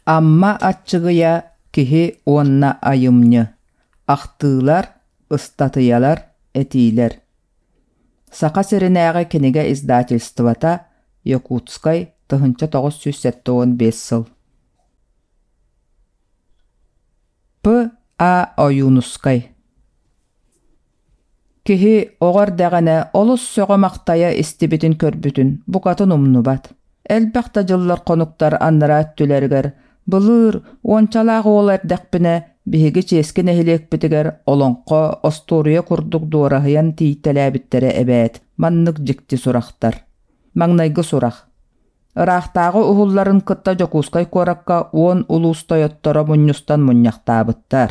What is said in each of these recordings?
Амма Аччыгыйа Киһи уонна айымньы. Ахтыылар, ыстатыйалар, этиилэр. Саха сиринээҕи кинигэ издательствота, Якутскай, 1975 сыл. П. А. Ойуунускай Киһи оҕо эрдэҕинэ олус сөҕө-махтайа истибитин көрбүтүн букатын умнубат. Элбэх да дьыллар-хонуктар анараа өттүлэригэр былыр, уончалаах уол эрдэхпинэ, биһиги чиэски нэһилиэкпитигэр олоҥхо, остуоруйа курдук дуораһыйан тиийтэлээбиттэрэ эбээт, маннык дьикти сурахтар. Маҥнайгы сурах. Ыраахтааҕы уһулларын кытта Дьокуускай куоракка 10 улуус тойотторо мунньустан мунньахтаабыттар.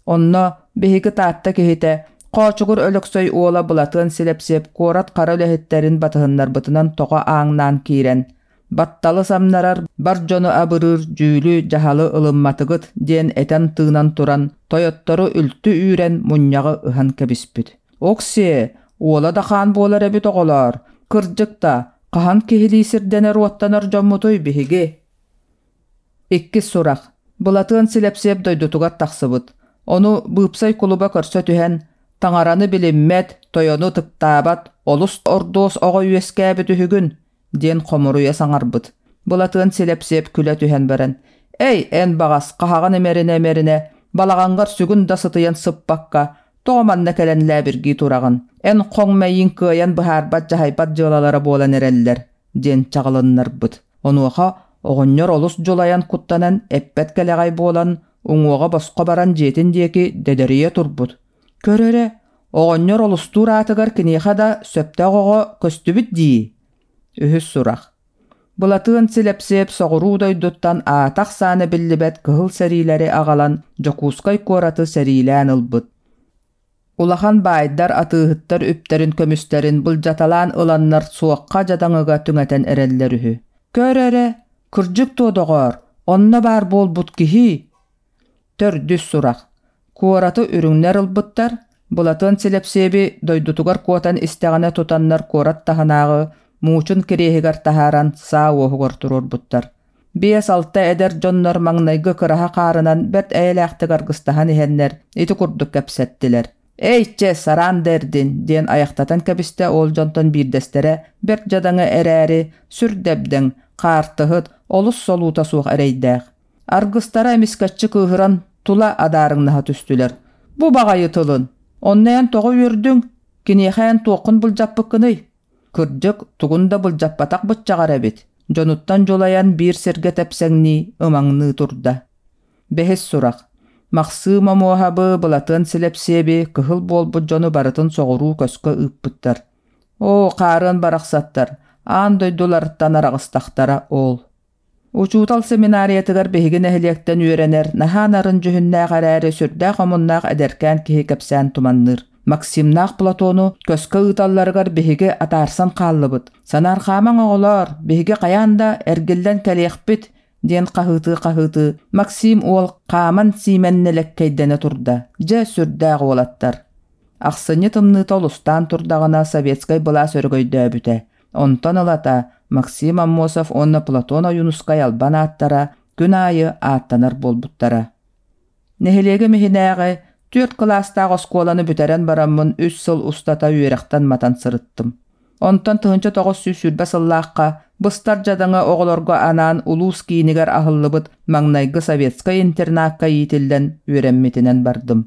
Онно биһиги Таатта киһитэ Хоочугур Өлөксөй уола Былатыан Силэпсиэп куорат хара үлэһиттэрин батыһыннарбытынан тоҕо ааҥнаан киирэн, «Батталы самнарар, бар дьону абырыыр дьүүлү, дьаһалы ылымматыгыт» диэн этэн-тыынан туран, тойоттору үлтү үүрэн мунньаҕы ыһан кэбиспит. «Оксиэ, уола да хаан буолар эбит оҕолоор, кырдьык да, хаһан киһилии сирдэнэр-уоттанар дьоммутуй биһиги?» Иккис сурах. Былатыан Силэпсиэп дойдутугар тахсыбыт. Ону быыпсай кулуба көрсө түһэн, «Таҥараны билиммэт, тойону ытыктаабат, олус ордуос оҕо үөскээбит үһүгүн» диэн хомуруйа саҥарбыт. Былатыан Силэпсиэп күлэ түһэн баран, «Эй, эн баҕас, хаһаҕын имэринэ-имэринэ, балаҕаҥҥар сүгүн да сытыйан сыппакка, Тоҕо манна кэлэн лээбиргии тураҕын? Эн хоҥ мэйииҥ кыайан быһаарбат-дьаһайбат дьыалалара буолан эрэллэр, диэн чаҕылыннарбыт. Онуоха оҕонньор олус дьулайан куттанан, эппэт кэлэҕэй буолан, уҥуоҕа босхо баран дьиэтин диэки дэдэрийэ турбут. Көр эрэ, оҕонньор олустуур аатыгар киниэхэ да сөптөөх оҕо көстүбүт дии. Үһүс сурах. Былатыан Силэпсиэп соҕуруу дойдуттан аата-ахсаана биллибэт кыһыл сэриилэри аҕалан Дьокуускай куораты сэриилээн ылбыт. Улахан баайдар атыыһыттар үптэрин көмүстэрин былдьаталаан ыланнар суохха дьадаҥыга түҥэтэн эрэллэр үһү. Көр эрэ, кырдьык дуо доҕоор, онно баар буолбут киһи? Төрдүс сурах. Куораты үрүҥнэр ылбыттар, Былатыан Силэпсиэби дойдутугар куотан истэҕинэ тутаннар куорат таһынааҕы Муучун кириэһигэр таһааран саа уоһугар туруорбуттар. Биэс-алта эдэр дьоннор маҥнайгы кыраһа хаарынан бэрт эйэлээхтик аргыстаһан иһэннэр ити курдук кэпсэттилэр. «Эй, чэ, сараан да эрдин!» диэн айахтатан кэбистэ ол дьонтон биирдэстэрэ бэрт дьадаҥы эрээри, сүр дэбдэҥ, хаартыһыт, олус солуута суох эрэйдээх. Аргыстара эмискэччи кыыһыран тула адаарыҥнаһа түстүлэр. «Бу баҕайы тылын! Онно эн тоҕо үөрдүҥ? Киниэхэ эн туоххун былдьаппыккыный?» Кырдьык, тугун да былдьаппатах быччаҕар эбит. Дьонуттан дьулайан биир сиргэ тэпсэҥнии, ымаҥныы турда. Бэһис сурах. Махсыым Омуоһабы, Былатыан Силэпсиэби кыһыл буолбут дьону барытын соҕуруу көскө ыыппыттар. Оо, хаарыан барахсаттар, аан дойдуларыттан араҕыстахтара ол. Учуутал семинариятыгар биһиги нэһилиэктэн үөрэнэр наһаа нарын дьүһүннээх эрээри сүрдээх омуннаах эдэркээн киһи кэпсээн туманныыр. Максимнаах Платону көскө ыыталларыгар биһиги атаарсан хааллыбыт. Санаархаамаҥ оҕолоор, биһиги хайаан да эргиллэн кэлиэхпит, диэн хаһыытыы-хаһыытыы Максим уол хааман-сиимэн нэлэккэйдэнэ турда. Дьэ, сүрдээх уолаттар. Ахсынньы тымныыта олустаан турдаҕына советскай былаас өрөгөйдөөбүтэ. Онтон ылата Максим Аммосов уонна Платон Ойуунускай албан ааттара күн аайы ааттанар буолбуттара. Нэһилиэгим иһинээҕи түөрт кылаастаах оскуоланы бүтэрэн бараммын үс сыл устата үөрэхтэн матан сырыттым. Онтон 1920 сыллаахха быстар дьадаҥы оҕолорго анаан улуус киинигэр аһыллыбыт маҥнайгы советскай интернакка иитиллэн үөрэммитинэн бардым.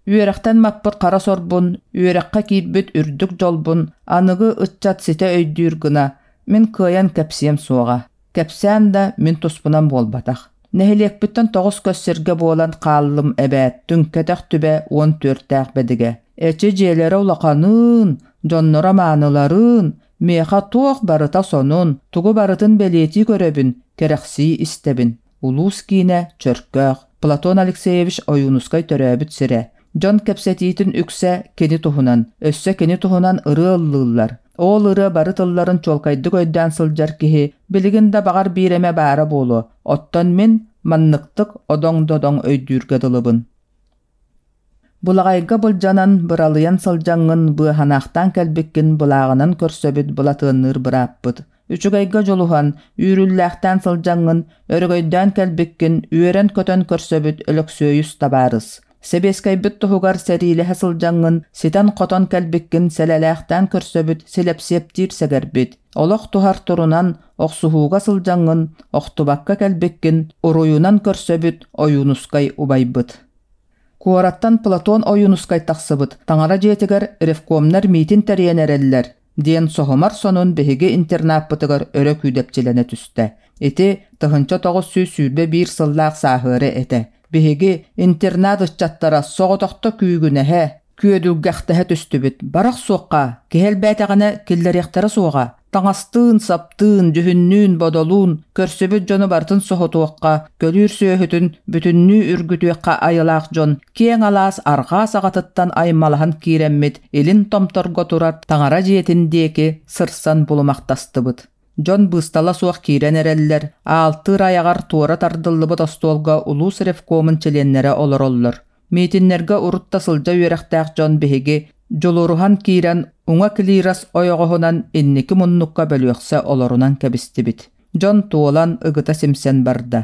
Үөрэхтэн маппыт хара сорбун, үөрэххэ киирбит үрдүк дьолбун аныгы ыччат ситэ өйдүүр гына мин кыайан кэпсиэм суоҕа. Кэпсээн да мин туспунан буолбатах. Нэһилиэкпиттэн тоҕус көс сиргэ буолан хааллым эбээт, түҥкэтэх түбэ уон түөртээх бэдигэ. Эчи дьиэлэрэ улаханыын, дьонноро мааныларыын, миэхэ туох барыта сонун, тугу барытын бэлиэтии көрөбүн, кэрэхсии истэбин. Улуус киинэ Чөркөөх, Платон Алексеевич Ойуунускай төрөөбүт сирэ. Дьон кэпсэтиитин үксэ кини туһунан, өссө кини туһунан ырыа ыллыыллар. Ол ырыа бары тылларын чуолкайдык өйдөөн сылдьар киһи билигин да баҕар биир эмэ баара буолуо, оттон мин манныктык одоҥ-додоҥ өйдүүргэ дылыбын. Былаҕайга былдьанан, быралыйан сылдьаҥҥын быаһанаахтаан кэлбиккин былааҕынан көрсөбүт былатыанныыр бырааппыт. Үчүгэйгэ дьулуһан, үүрүллээхтээн сылдьаҥҥын, өрөгөйдөөн кэлбиккин үөрэн-көтөн көрсөбүт Өлөксүөйүс табаарыс. Сэбиэскэйбит туһугар сэриилэһэ сылдьаҥҥын, ситэн-хотон кэлбиккин сэлэлээхтээн көрсөбүт Силэпсиэптиир сэгэрбит. Олох туһар турунан, охсуһууга сылдьаҥҥын, охтубакка кэлбиккин уруйунан көрсөбүт Ойуунускай убайбыт. Куораттан Платон Ойуунускай тахсыбыт, таҥара дьиэтигэр ревкомнар миитин тэрийэн эрэллэр, диэн соһумар сонун биһиги интернаппытыгар өрө күүдэпчилэнэ түстэ. Ити 1921 сыллаах сааһыары этэ. Биһиги интернат ыччаттара соҕотохто күүгүнэһэ, күөдүлгэхтэһэ түстүбүт. Барах суохха, киһи элбээтэҕинэ киллэриэхтэрэ суоҕа. Таҥастыын, саптыын, дьүһүннүүн, бодолуун көрсүбүт дьону барытын соһутуохха, көлүүр сүөһүтүн бүтүннүү үргүтүөххэ айылаах дьон киэҥ алаас арҕаа саҕатыттан аймалаһан киирэммит илин томторго турар таҥара дьиэтин диэки сырсан булумахтастыбыт. Дьон быыстала суох киирэн эрэллэр, аалтыыр айаҕар туора тардыллыбыт остуолга улуус ревкомун чилиэннэрэ олороллор. Миитиннэргэ урут да сылдьа үөрэхтээх дьон биһиги дьулуруһан киирэн уҥа клирос ойоҕоһунан инники муннукка бөлүөхсэ олорунан кэбистибит. Дьон туолан ыгыта симсэн барда.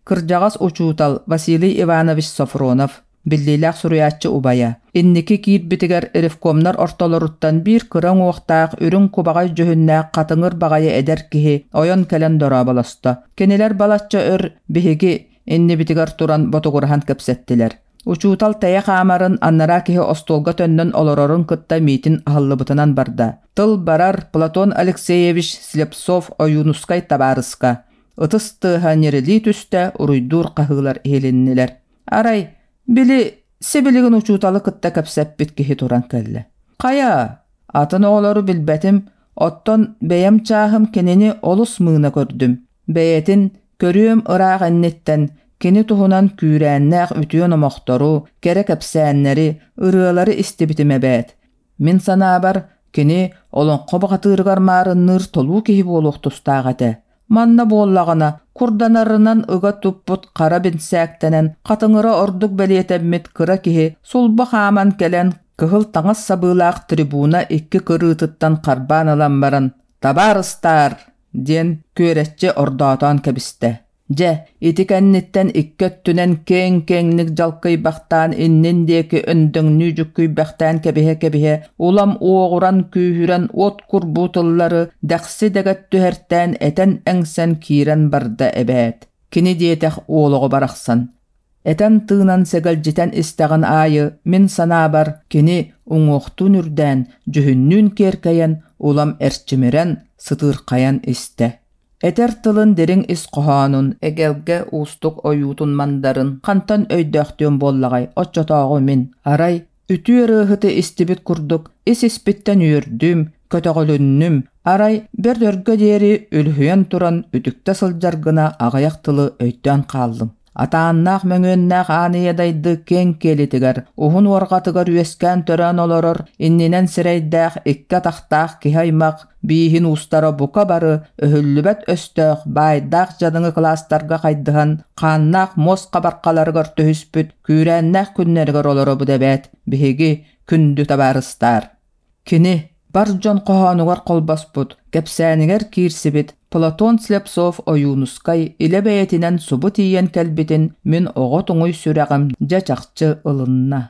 Кырдьаҕас учуутал Василий Иванович Софронов, биллиилээх суруйааччы убайа, инники киирбитигэр ревкомнар ортолоруттан биир кыра уҥуохтаах үрүҥ кубаҕай дьүһүннээх хатыҥыр баҕайы эдэр киһи ойон кэлэн дорооболосто. Кинилэр балачча өр биһиги иннибитигэр туран ботугураһан кэпсэттилэр. Учуутал тэйэ хаамарын анараа киһи остуолга төннөн олорорун кытта миитин аһыллыбытынан барда. Тыл барар Платон Алексеевич Слепцов Ойуунускай табаарыска. Ытыс тыаһа ньирилии түстэ, уруйдуур хаһыылар иһилиннилэр. Арай, били, сибилигин учууталы кытта кэпсэппит киһи туран кэллэ. Хайа, атын оҕолору билбэтим, оттон бэйэм чааһым кинини олус мыына көрдүм. Бэйэтин көрүөм ыраах инниттэн кини туһунан күүрээннээх үтүө номохтору, кэрэ кэпсээннэри, ырыалары истибитим эбээт. Мин санаабар, кини олоҥхо бухатыырыгар маарынныыр толуу киһи буолуох тустаах этэ. Манна буоллаҕына, курданарынан ыга туппут хара бинсээктэнэн хатыҥыра ордук бэлиэтэммит кыра киһи сулба хааман кэлэн кыһыл таҥас сабыылаах трибуна икки кырыытыттан харбаан ылан баран «Табаарыстаар!» диэн күөрэччи ордоотоон кэбистэ. Дьэ, ити кэнниттэн икки өттүнэн киэҥ-киэҥник дьалкыйбахтаан иннин диэки өндөҥнүү дьүккүйбэхтээн кэбиһэ-кэбиһэ, улам уоҕуран күүһүрэн уот курбуу тыллары дэхси дэгэт түһэртээн этэн-эҥсэн киирэн барда эбээт. Кини диэтэх уол оҕо барахсан. Этэн-тыынан сэгэлдьитэн истэҕин аайы, мин санаабар, кини уҥуохтуун үрдээн, дьүһүннүүн киэркэйэн, улам эрчимирэн, сытыырхайан истэ. Этэр тылын дириҥ ис хоһоонун, эгэлгэ уустук ойуутун-мандарын хантан өйдөөхтүөм буоллаҕай оччотооҕу мин, арай, үтүө ырыаһыты истибит курдук ис-испиттэн үөрдүм, көтөҕүлүннүм, арай бэрт өргө диэри үлүһүйэн туран үтүктэ сылдьар гына аҕыйах тылы өйдөөн хааллым. Атааннаах мөҥүөннээх аан ийэ дайды киэҥ киэлитигэр, уһун уорҕатыгар үөскээн-төрөөн олорор иннинэн сирэйдээх икки атахтаах киһи аймах бииһин уустара бука бары өһүллүбэт өстөөх баайдаах дьадаҥы кылаастарга хайдыһан хааннаах муос хабархаларыгар түһүспүт күүрээннээх күннэригэр олоробут эбээт биһиги күндү табаарыстаар. Кини бар дьон хоһоонугар холбоспут, кэпсээнигэр киирсибит Платон Слепцов Ойуунускай илэ бэйэтинэн субу тиийэн кэлбитин мин оҕо туҥуй сүрэҕим дьэ чахчы ылынна.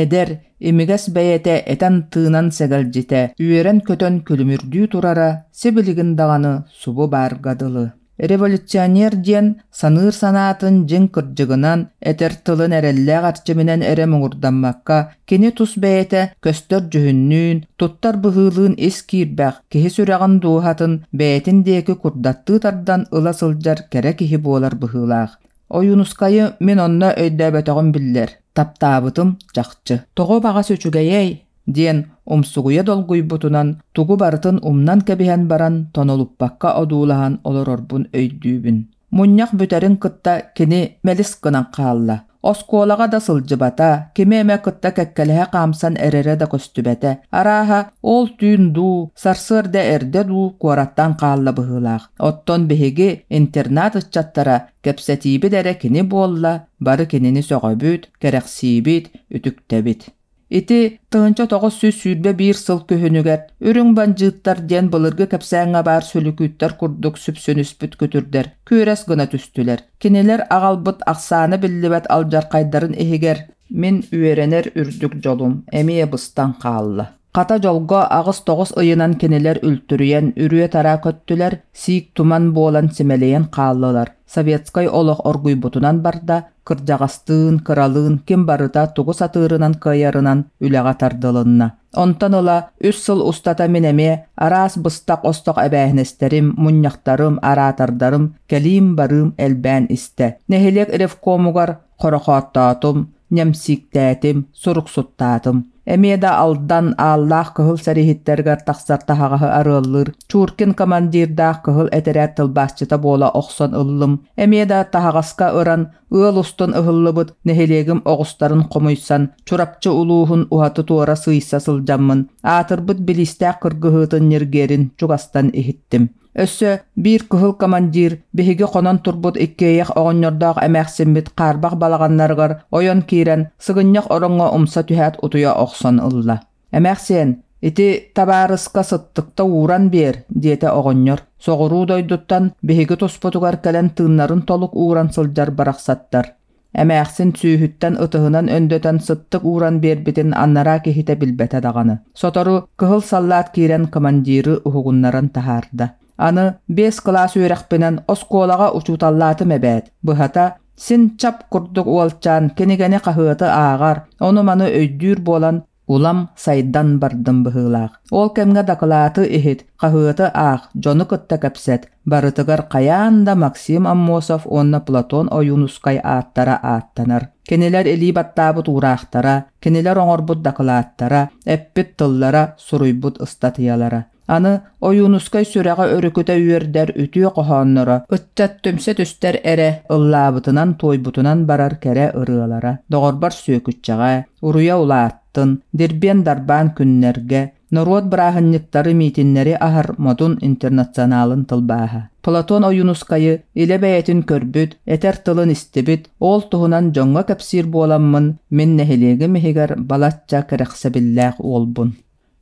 Эдэр, имигэс бэйэтэ этэн-тыынан сэгэлдьитэ, үөрэн-көтөн күлүмүрдүү турара сибилигин даҕаны субу баарга дылы. Революционер диэн саныыр санаатын дьиҥ кырдьыгынан, этэр тылын эрэллээх эрчиминэн эрэ муҥурдаммакка, кини тус бэйэтэ көстөр дьүһүннүүн, туттар быһыылыын ис киирбэх, киһи сүрэҕин дууһатын бэйэтин диэки курдаттыы тардан ыла сылдьар кэрэ киһи буолар быһыылаах. Ойуунускайы мин онно өйдөөбөтөҕүм биллэр, таптаабытым чахчы. Тоҕо баҕас үчүгэйэй? диэн умсугуйа долгуйбутунан тугу барытын умнан кэбиһэн баран тонолуппакка одуулаһан олорорбун өйдүүбүн. Мунньах бүтэрин кытта кини мэлис гынан хаалла. Оскуолаҕа да сылдьыбата, кими эмэ кытта кэккэлэһэ хаамсан эрэрэ да көстүбэтэ. Арааһа, ол түүн дуу, сарсыарда эрдэ дуу куораттан хаалла быһыылаах. Оттон биһиги, интернат ыччаттара, кэпсэтиибит эрэ кини буолла, бары кинини сөҕөбүт, кэрэхсиибит, үтүктэбит. Ити 1921 сыл күһүнүгэр үрүҥ бандьыыттар диэн былыргы кэпсээҥҥэ баар сүлүкүүттэр курдук сүпсүнүспүт күтүрдэр күөрэс гына түстүлэр. Кинилэр аҕалбыт ахсаана биллибэт алдьархайдарын иһигэр мин үөрэнэр үрдүк дьолум эмиэ быстан хаалла. Хата дьолго аҕыс-тоҕус ыйынан кинилэр үлтүрүйэн үрүө-тараа көттүлэр, сиик-туман буолан симэлийэн хааллылар. Советскай олох оргуйбутунан барда, кырдьаҕастыын, кыралыын ким барыта тугу сатыырынан кыайарынан үлэҕэ тардылынна. Онтон ыла үс сыл устата мин эмиэ араас быстах-остох эбээһинэстэрим, мунньахтарым, араатардарым, кэлиим-барыым элбээн истэ. Нэһилиэк ревкомугар хорохооттоотум, ньэмсииктээтим, суруксуттаатым. Эмиэ да Алдан Ааллаах кыһыл сэрииһиттэригэр тахсар таһаҕаһы арыаллыыр Чуркин командирдаах кыһыл этэрээт тылбаасчыта буола охсон ыллым. Эмиэ да таһаҕаска ыран, ыал устун ыһыллыбыт нэһилиэгим оҕустарын хомуйсан, Чурапчы улууһун уһаты-туора сыыйса сылдьаммын, аатырбыт билиистээх кыргыһыытын ньиргиэрин чугастан иһиттим. Өссө биир кыһыл командир биһиги хонон турбут иккиэйэх оҕонньордоох эмээхсиммит хаарбах балаҕаннарыгар ойон киирэн сыгынньах ороҥҥо умса түһээт утуйа охсон ылла. «Эмээхсиэн, ити табаарыска сыттыкта ууран биэр» диэтэ оҕонньор. Соҕуруу дойдуттан биһиги туспутугар кэлэн тыыннарын толук ууран сылдьар барахсаттар. Эмээхсин сүүһүттэн ытыһынан өндөтөн сыттык ууран биэрбитин анараа киһитэ билбэтэ даҕаны. Сотору кыһыл саллаат киирэн командиры уһугуннаран таһаарда. Аны биэс кылаас үөрэхпинэн оскуолаҕа учууталлаатым эбээт. Быһата, син чап курдук уолчаан кинигэни хаһыаты ааҕар, ону-маны өйдүүр буолан Улам сайдан бардым быһыылаах. Ол кэмҥэ дакылааты иһит, хаһыаты аах, дьону кытта кэпсэт. Барытыгар хайаан да Максим Аммосов уонна Платон Ойуунускай ааттара ааттанар. Кинилэр илии баттаабыт уураахтара, кинилэр оҥорбут дакылааттара, эппит тыллара, суруйбут ыстатыйалара. Аны Ойуунускай сүрэҕэ өрүкүтэ үөрдэр үтүө хоһоонноро ыччат түмсэ түстэр эрэ ыллаабытынан-туойбутунан барар кэрэ ырыалара доҕорбор Сүөкүччэҕэ, Уруйа улааттын, Дирбиэн-дарбаан күннэргэ, норуот бырааһынньыктары миитиннэри аһар модун интернационалын тылбааһа. Платон Ойуунускайы илэ бэйэтин көрбүт, этэр тылын истибит, ол туһунан дьоҥҥо кэпсиир буоламмын, мин нэһилиэгим иһигэр балачча кэрэхсэбиллээх уолбун.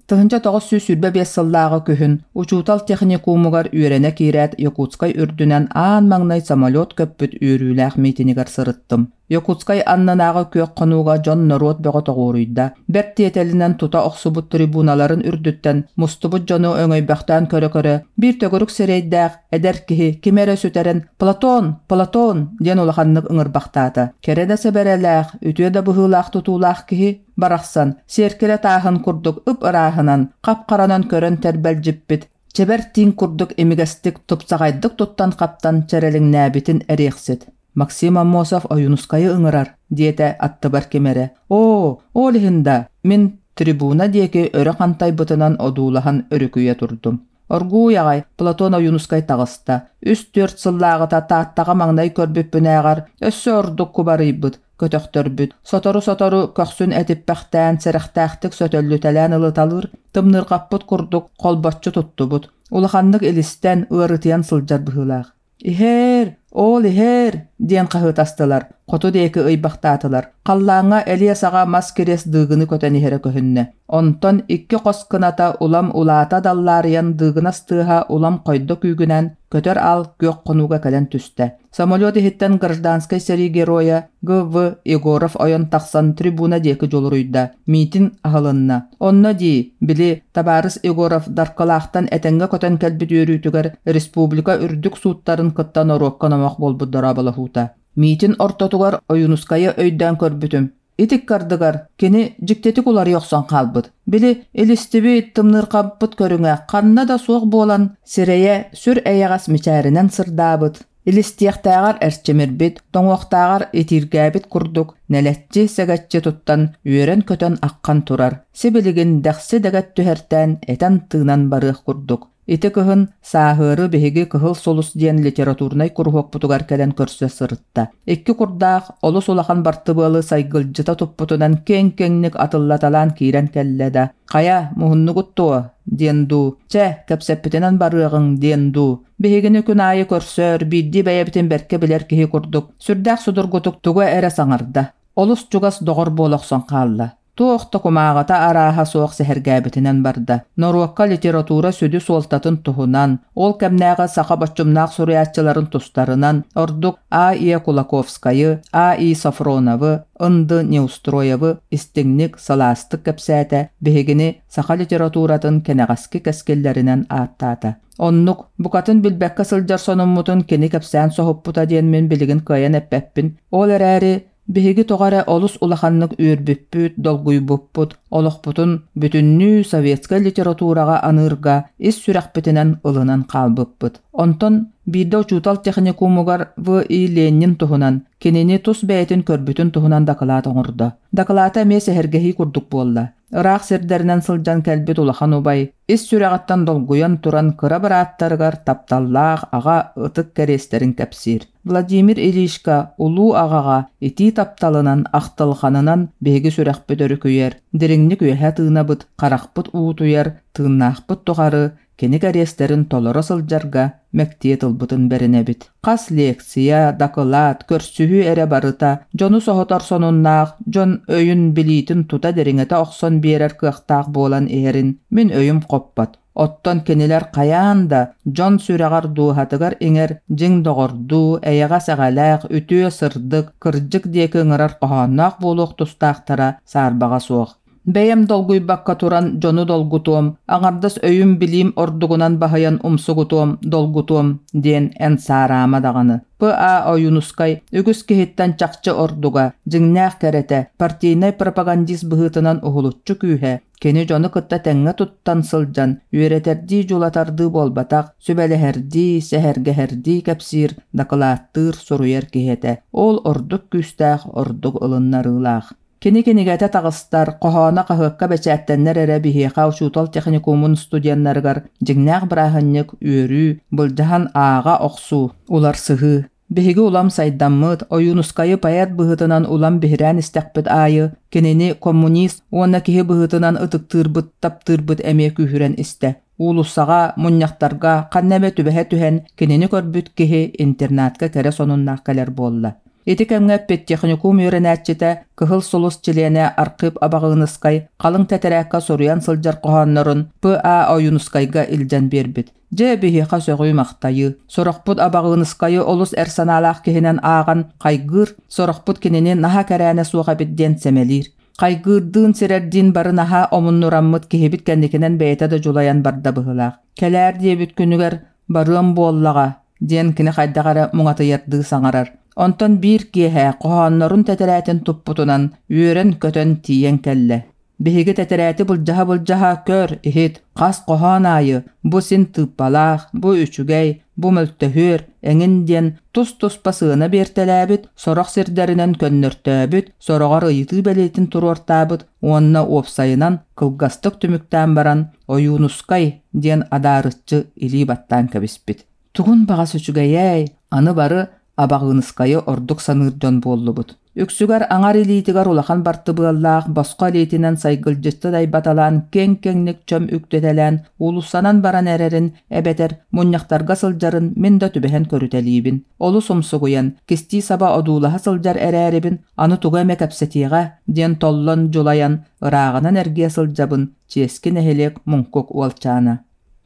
1925 сыллааҕы күһүн учуутал техникумугар үөрэнэ киирээт Якутскай үрдүнэн аан маҥнай самолет көппүт үөрүүлээх миитинигэр сырыттым. Якутскай аннынааҕы күөх хонууга дьон-норуот бөҕө тоҕуоруйда. Бэрт тиэтэлинэн тута охсубут трибуналарын үрдүттэн мустубут дьону өҥөйбөхтөөн көрө-көрө биир төгүрүк сирэйдээх эдэр киһи кими эрэ сүтэрэн «Платон! Платон!» диэн улаханнык ыҥырбахтаата. Кэрэ да сэбэрэлээх, үтүө да быһыылаах тутуулаах киһи барахсан, сиэркилэ тааһын курдук ып-ырааһынан, хап-харанан көрөн тэрбэлдьиппит, чэбэр тииҥ курдук имигэстик, тупсаҕайдык туттан-хаптан чэрэлиҥнээбитин эриэхсит. «Максим Аммосов Ойуунускайы ыҥырар», диэтэ аттыбар ким эрэ. «Оо, ол иһин да, мин трибуна диэки өрө хантайбытынан одуулаһан өрүкүйэ турдум. Оргууй аҕай Платон Ойуунускай таҕыста. Үс-түөрт сыллааҕыта Тааттаҕа маҥнай көрбүппүнээҕэр өссө ордук кубарыйбыт, көтөхтөрбүт. Сотору-сотору көхсүн этиппэхтээн, сэрэхтээхтик сөтөллүтэлээн ылыталыыр, тымныырҕаппыт курдук холбоччу туттубут. Улаханнык илистэн, ыарытыйан сылдьар быһыылаах. «Иһээр, оол иһээр!» диэн хаһыытастылар, хоту диэки ыйбахтаатылар. Халлааҥҥа элиэ саҕа мас кириэс дыыгыны көтөн иһэрэ көһүннэ. Онтон икки хос кыната улам улаата даллаарыйан дыыгынас тыаһа улам хойдо күүгүнэн көтөр аал күөх хонууга кэлэн түстэ. Самолет иһиттэн гражданскай сэрии геройа Г.В. Егоров ойон тахсан трибуна диэки дьулуруйда. Миитин аһылынна. Онно дии, били, табаарыс Егоров Даркылаахтан этэҥҥэ көтөн кэлбит үөрүүтүгэр республика үрдүк сууттарын кытта норуокка номох буолбут дорооболоһуута. Миитин ортотугар Ойуунускайы өйдөөн көрбүтүм. Ити ыккардыгар кини дьиктитик уларыйа охсон хаалбыт. Били, илистибит, тымныырҕаппыт көрүҥэ ханна да суох буолан, сирэйэ сүр эйэҕэс мичээринэн сырдаабыт, илистиэхтээҕэр эрчимирбит, тоҥуохтааҕар итииргээбит курдук нэлэччи сэгэччи туттан үөрэн-көтөн аххан турар, сибилигин дэхси дэгэт түһэртээн этэн-тыынан барыах курдук. Ити кыһын сааһыары биһиги Кыһыл сулус диэн литературнай куруһуокпутугар кэлэн көрсө сырытта. Икки курдаах, олус улахан бартыбыалы сайгылдьыта туппутунан киэҥ-киэҥник атыллаталаан киирэн кэллэ да, «Хайа, муһуннугут дуо?» диэн дуу, «Чэ, кэпсэппитинэн барыаҕыҥ» диэн дуу, биһигини күн аайы көрсөр, биирдии бэйэбитин бэркэ билэр киһи курдук, сүрдээх судургутук тугу эрэ саҥарда. Олус чугас доҕор буола охсон хаалла. Туох да кумааҕыта арааһа суох сэһэргээбитинэн барда. Норуокка литература сүдү суолтатын туһунан, ол кэмнээҕи саха боччумнаах суруйааччыларын тустарынан, ордук А.Е. Кулаковскайы, А.И. Софроновы, Ынды Неустроевы истиҥник, сылаастык кэпсээтэ, биһигини саха литературатын кэнэҕэски кэскиллэринэн ааттаата. Оннук, букатын билбэккэ сылдьар сонуммутун кини кэпсээн соһуппута диэн мин билигин кыайан эппэппин. Ол эрээри биһиги тоҕо эрэ олус улаханнык үөрбүппүт, долгуйбуппут, олохпутун бүтүннүү советскай литератураҕа аныырга ис сүрэхпитинэн ылынан хаалбыппыт. Онтон биирдэ учуутал техникумугар В.И. Ленин туһунан, кинини тус бэйэтин көрбүтүн туһунан дакылаат оҥордо. Дакылаата эмиэ сэһэргэһии курдук буолла. Ыраах сирдэринэн сылдьан кэлбит улахан убай ис сүрэҕиттэн долгуйан туран кыра бырааттарыгар тапталлаах аҕа ытык кэриэстэрин кэпсиир. Владимир Ильичка улуу аҕаҕа итии тапталынан, ахтылҕанынан биһиги сүрэхпит өрүкүйэр, дириҥник үөһэ тыынабыт, харахпыт уутуйар, тыыннаахпыт тухары кини кэриэстэрин толоро сылдьарга мэктиэ тылбытын бэринэбит. Хас лекция, дакылаат, көрсүһүү эрэ барыта дьону соһутар сонуннаах, дьон өйүн билиитин тута дириҥэтэ охсон биэрэр кыахтаах буолан иһэрин мин өйүм хоппот. Оттон кинилэр хайаан да дьон сүрэҕэр дууһатыгар иҥэр дьиҥ доҕордуу, эйэҕэс-эҕэлээх, үтүө-сырдык, кырдьык диэки ыҥырар хоһоонноох буолуох тустаахтара саарбаҕа суох. Бэйэм долгуйбакка туран дьону долгутуом, аҥардас өйүм-билиим ордугунан баһыйан умсугутуом, долгутуом диэн эн саараама даҕаны. П.А. Ойуунускай үгүс киһиттэн чахчы ордуга, дьиҥнээх кэрэтэ, партийнай пропагандист быһыытынан уһулуччу күүһэ, кини дьону кытта тэҥҥэ туттан сылдьан, үөрэтэрдии-дьулатардыы буолбатах, сүбэлэһэрдии, сэһэргэһэрдии кэпсиир, дакылааттыыр, суруйар киһи этэ. Ол ордук күүстээх, ордук ылыннарыылаах. Кини кинигэтэ таҕыстар, хоһооно хаһыакка бэчээттэннэр эрэ биһиэхэ учуутал техникумун студеннарыгар дьиҥнээх бырааһынньык, үөрүү, былдьаһан ааҕа охсуу, уларсыһыы. Биһиги улам сайдаммыт, Ойуунускайы поэт быһыытынан улам биһирээн истэхпит аайы, кинини коммунист уонна киһи быһыытынан ытыктыырбыт, таптыырбыт эмиэ күүһүрэн истэ. Уулуссаҕа, мунньахтарга ханна эмэ түбэһэ түһэн кинини көрбүт киһи интернатка кэрэ сонуннаах кэлэр буолла. Ити кэмҥэ педтехникум үөрэнээччитэ, Кыһыл Сулус чилиэнэ Архип Абаҕыыныскай халыҥ тэтэрээккэ суруйан сылдьар хоһооннорун П.А. Ойуунускайга илдьэн биэрбит. Дьэ, биһиэхэ сөҕүү-махтайыы. Сорохпут Абаҕыыныскайы олус эр санаалаах киһинэн ааҕан хайгыыр, сорохпут кинини наһаа кэрээнэ суох эбит диэн сэмэлиир. Хайгыырдыын сирэрдиин бары наһаа омуннураммыт киһибит кэнникинэн бэйэтэ да дьулайан барда быһыылаах. Кэлээр диэбит күнүгэр барыам буоллаҕа диэн кини хайдах эрэ муҥатыйардыы саҥарар. Онтон биир киэһэ хоһооннорун тэтэрээтин туппутунан үөрэн-көтөн тиийэн кэллэ. Биһиги тэтэрээти былдьаһа-былдьаһа көр, иһит, хас хоһоон аайы бу син тыыппалаах, бу үчүгэй, бу мөлтөһүөр эҥин диэн тус-туспа сыана биэртэлээбит, сорох сирдэринэн көннөртөөбүт, сороҕор ыйытыы бэлиэтин туруортаабыт уонна уопсайынан кылгастык түмүктээн баран «Ойуунускай» диэн адаарыччы илии баттаан кэбиспит. Тугун баҕас үчүгэйэй, аны бары Абаҕыыныскайы ордук саныыр дьон буоллубут. Үксүгэр аҥар илиитигэр улахан бартыбыаллаах босхо илиитинэн сайгылдьытты дайбаталаан киэҥ-киэҥник чөм үктэтэлээн уулуссанан баран эрэрин эбэтэр мунньахтарга сылдьарын мин да түбэһэн көрүтэлиибин. Олус умсугуйан, кистии-саба одуулаһа сылдьар эрээрибин аны тугу эмэ кэпсэтиэҕэ диэн толлон дьулайан ырааҕынан эргийэ сылдьабын чиэски нэһилиэк муҥкук уолчаана.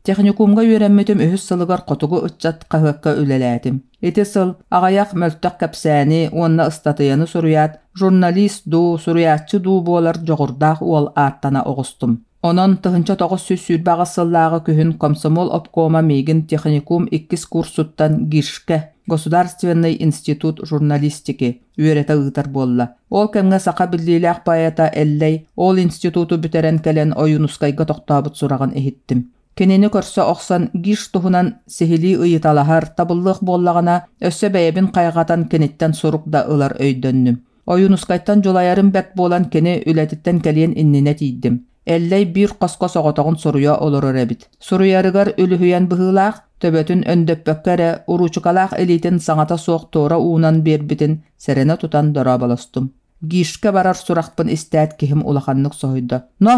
Техникумҥа үөрэммитим үһүс сылыгар Хотугу ыччат хаһыакка үлэлээтим. Ити сыл аҕыйах мөлтөх кэпсээни уонна ыстатыйаны суруйаат, журналист дуу, суруйааччы дуу буолар дьоҕурдаах уол ааттана оҕустум. Онон 1928 сыллааҕы күһүн комсомол обкома миигин техникум иккис курсуттан ГИШ-кэ Государственный институт журналистики үөрэтэ ыытар буолла. Ол кэмҥэ саха биллиилээх поэта Эллэй ол институту бүтэрэн кэлэн Ойуунускайга тохтообут сураҕын иһиттим. Кинини көрсө охсон ГИШ туһунан сиһилии ыйыталаһар, табыллыах буоллаҕына, өссө бэйэбин хайҕатан киниттэн сурук да ылар өйдөннүм. Ойуунускайтан дьулайарым бэрт буолан кини үлэтиттэн кэлиэн иннинэ тиийдим. Эллэй биир хоско соҕотоҕун суруйа олорор эбит. Суруйарыгар үлүһүйэн быһыылаах, төбөтүн өндөппөккө эрэ уруучукалаах илиитин саҥата суох туора уунан биэрбитин сэрэнэ тутан дорооболостум. Гишка барар сурахпын истээт киһим улаханнык соһуйда. «Но!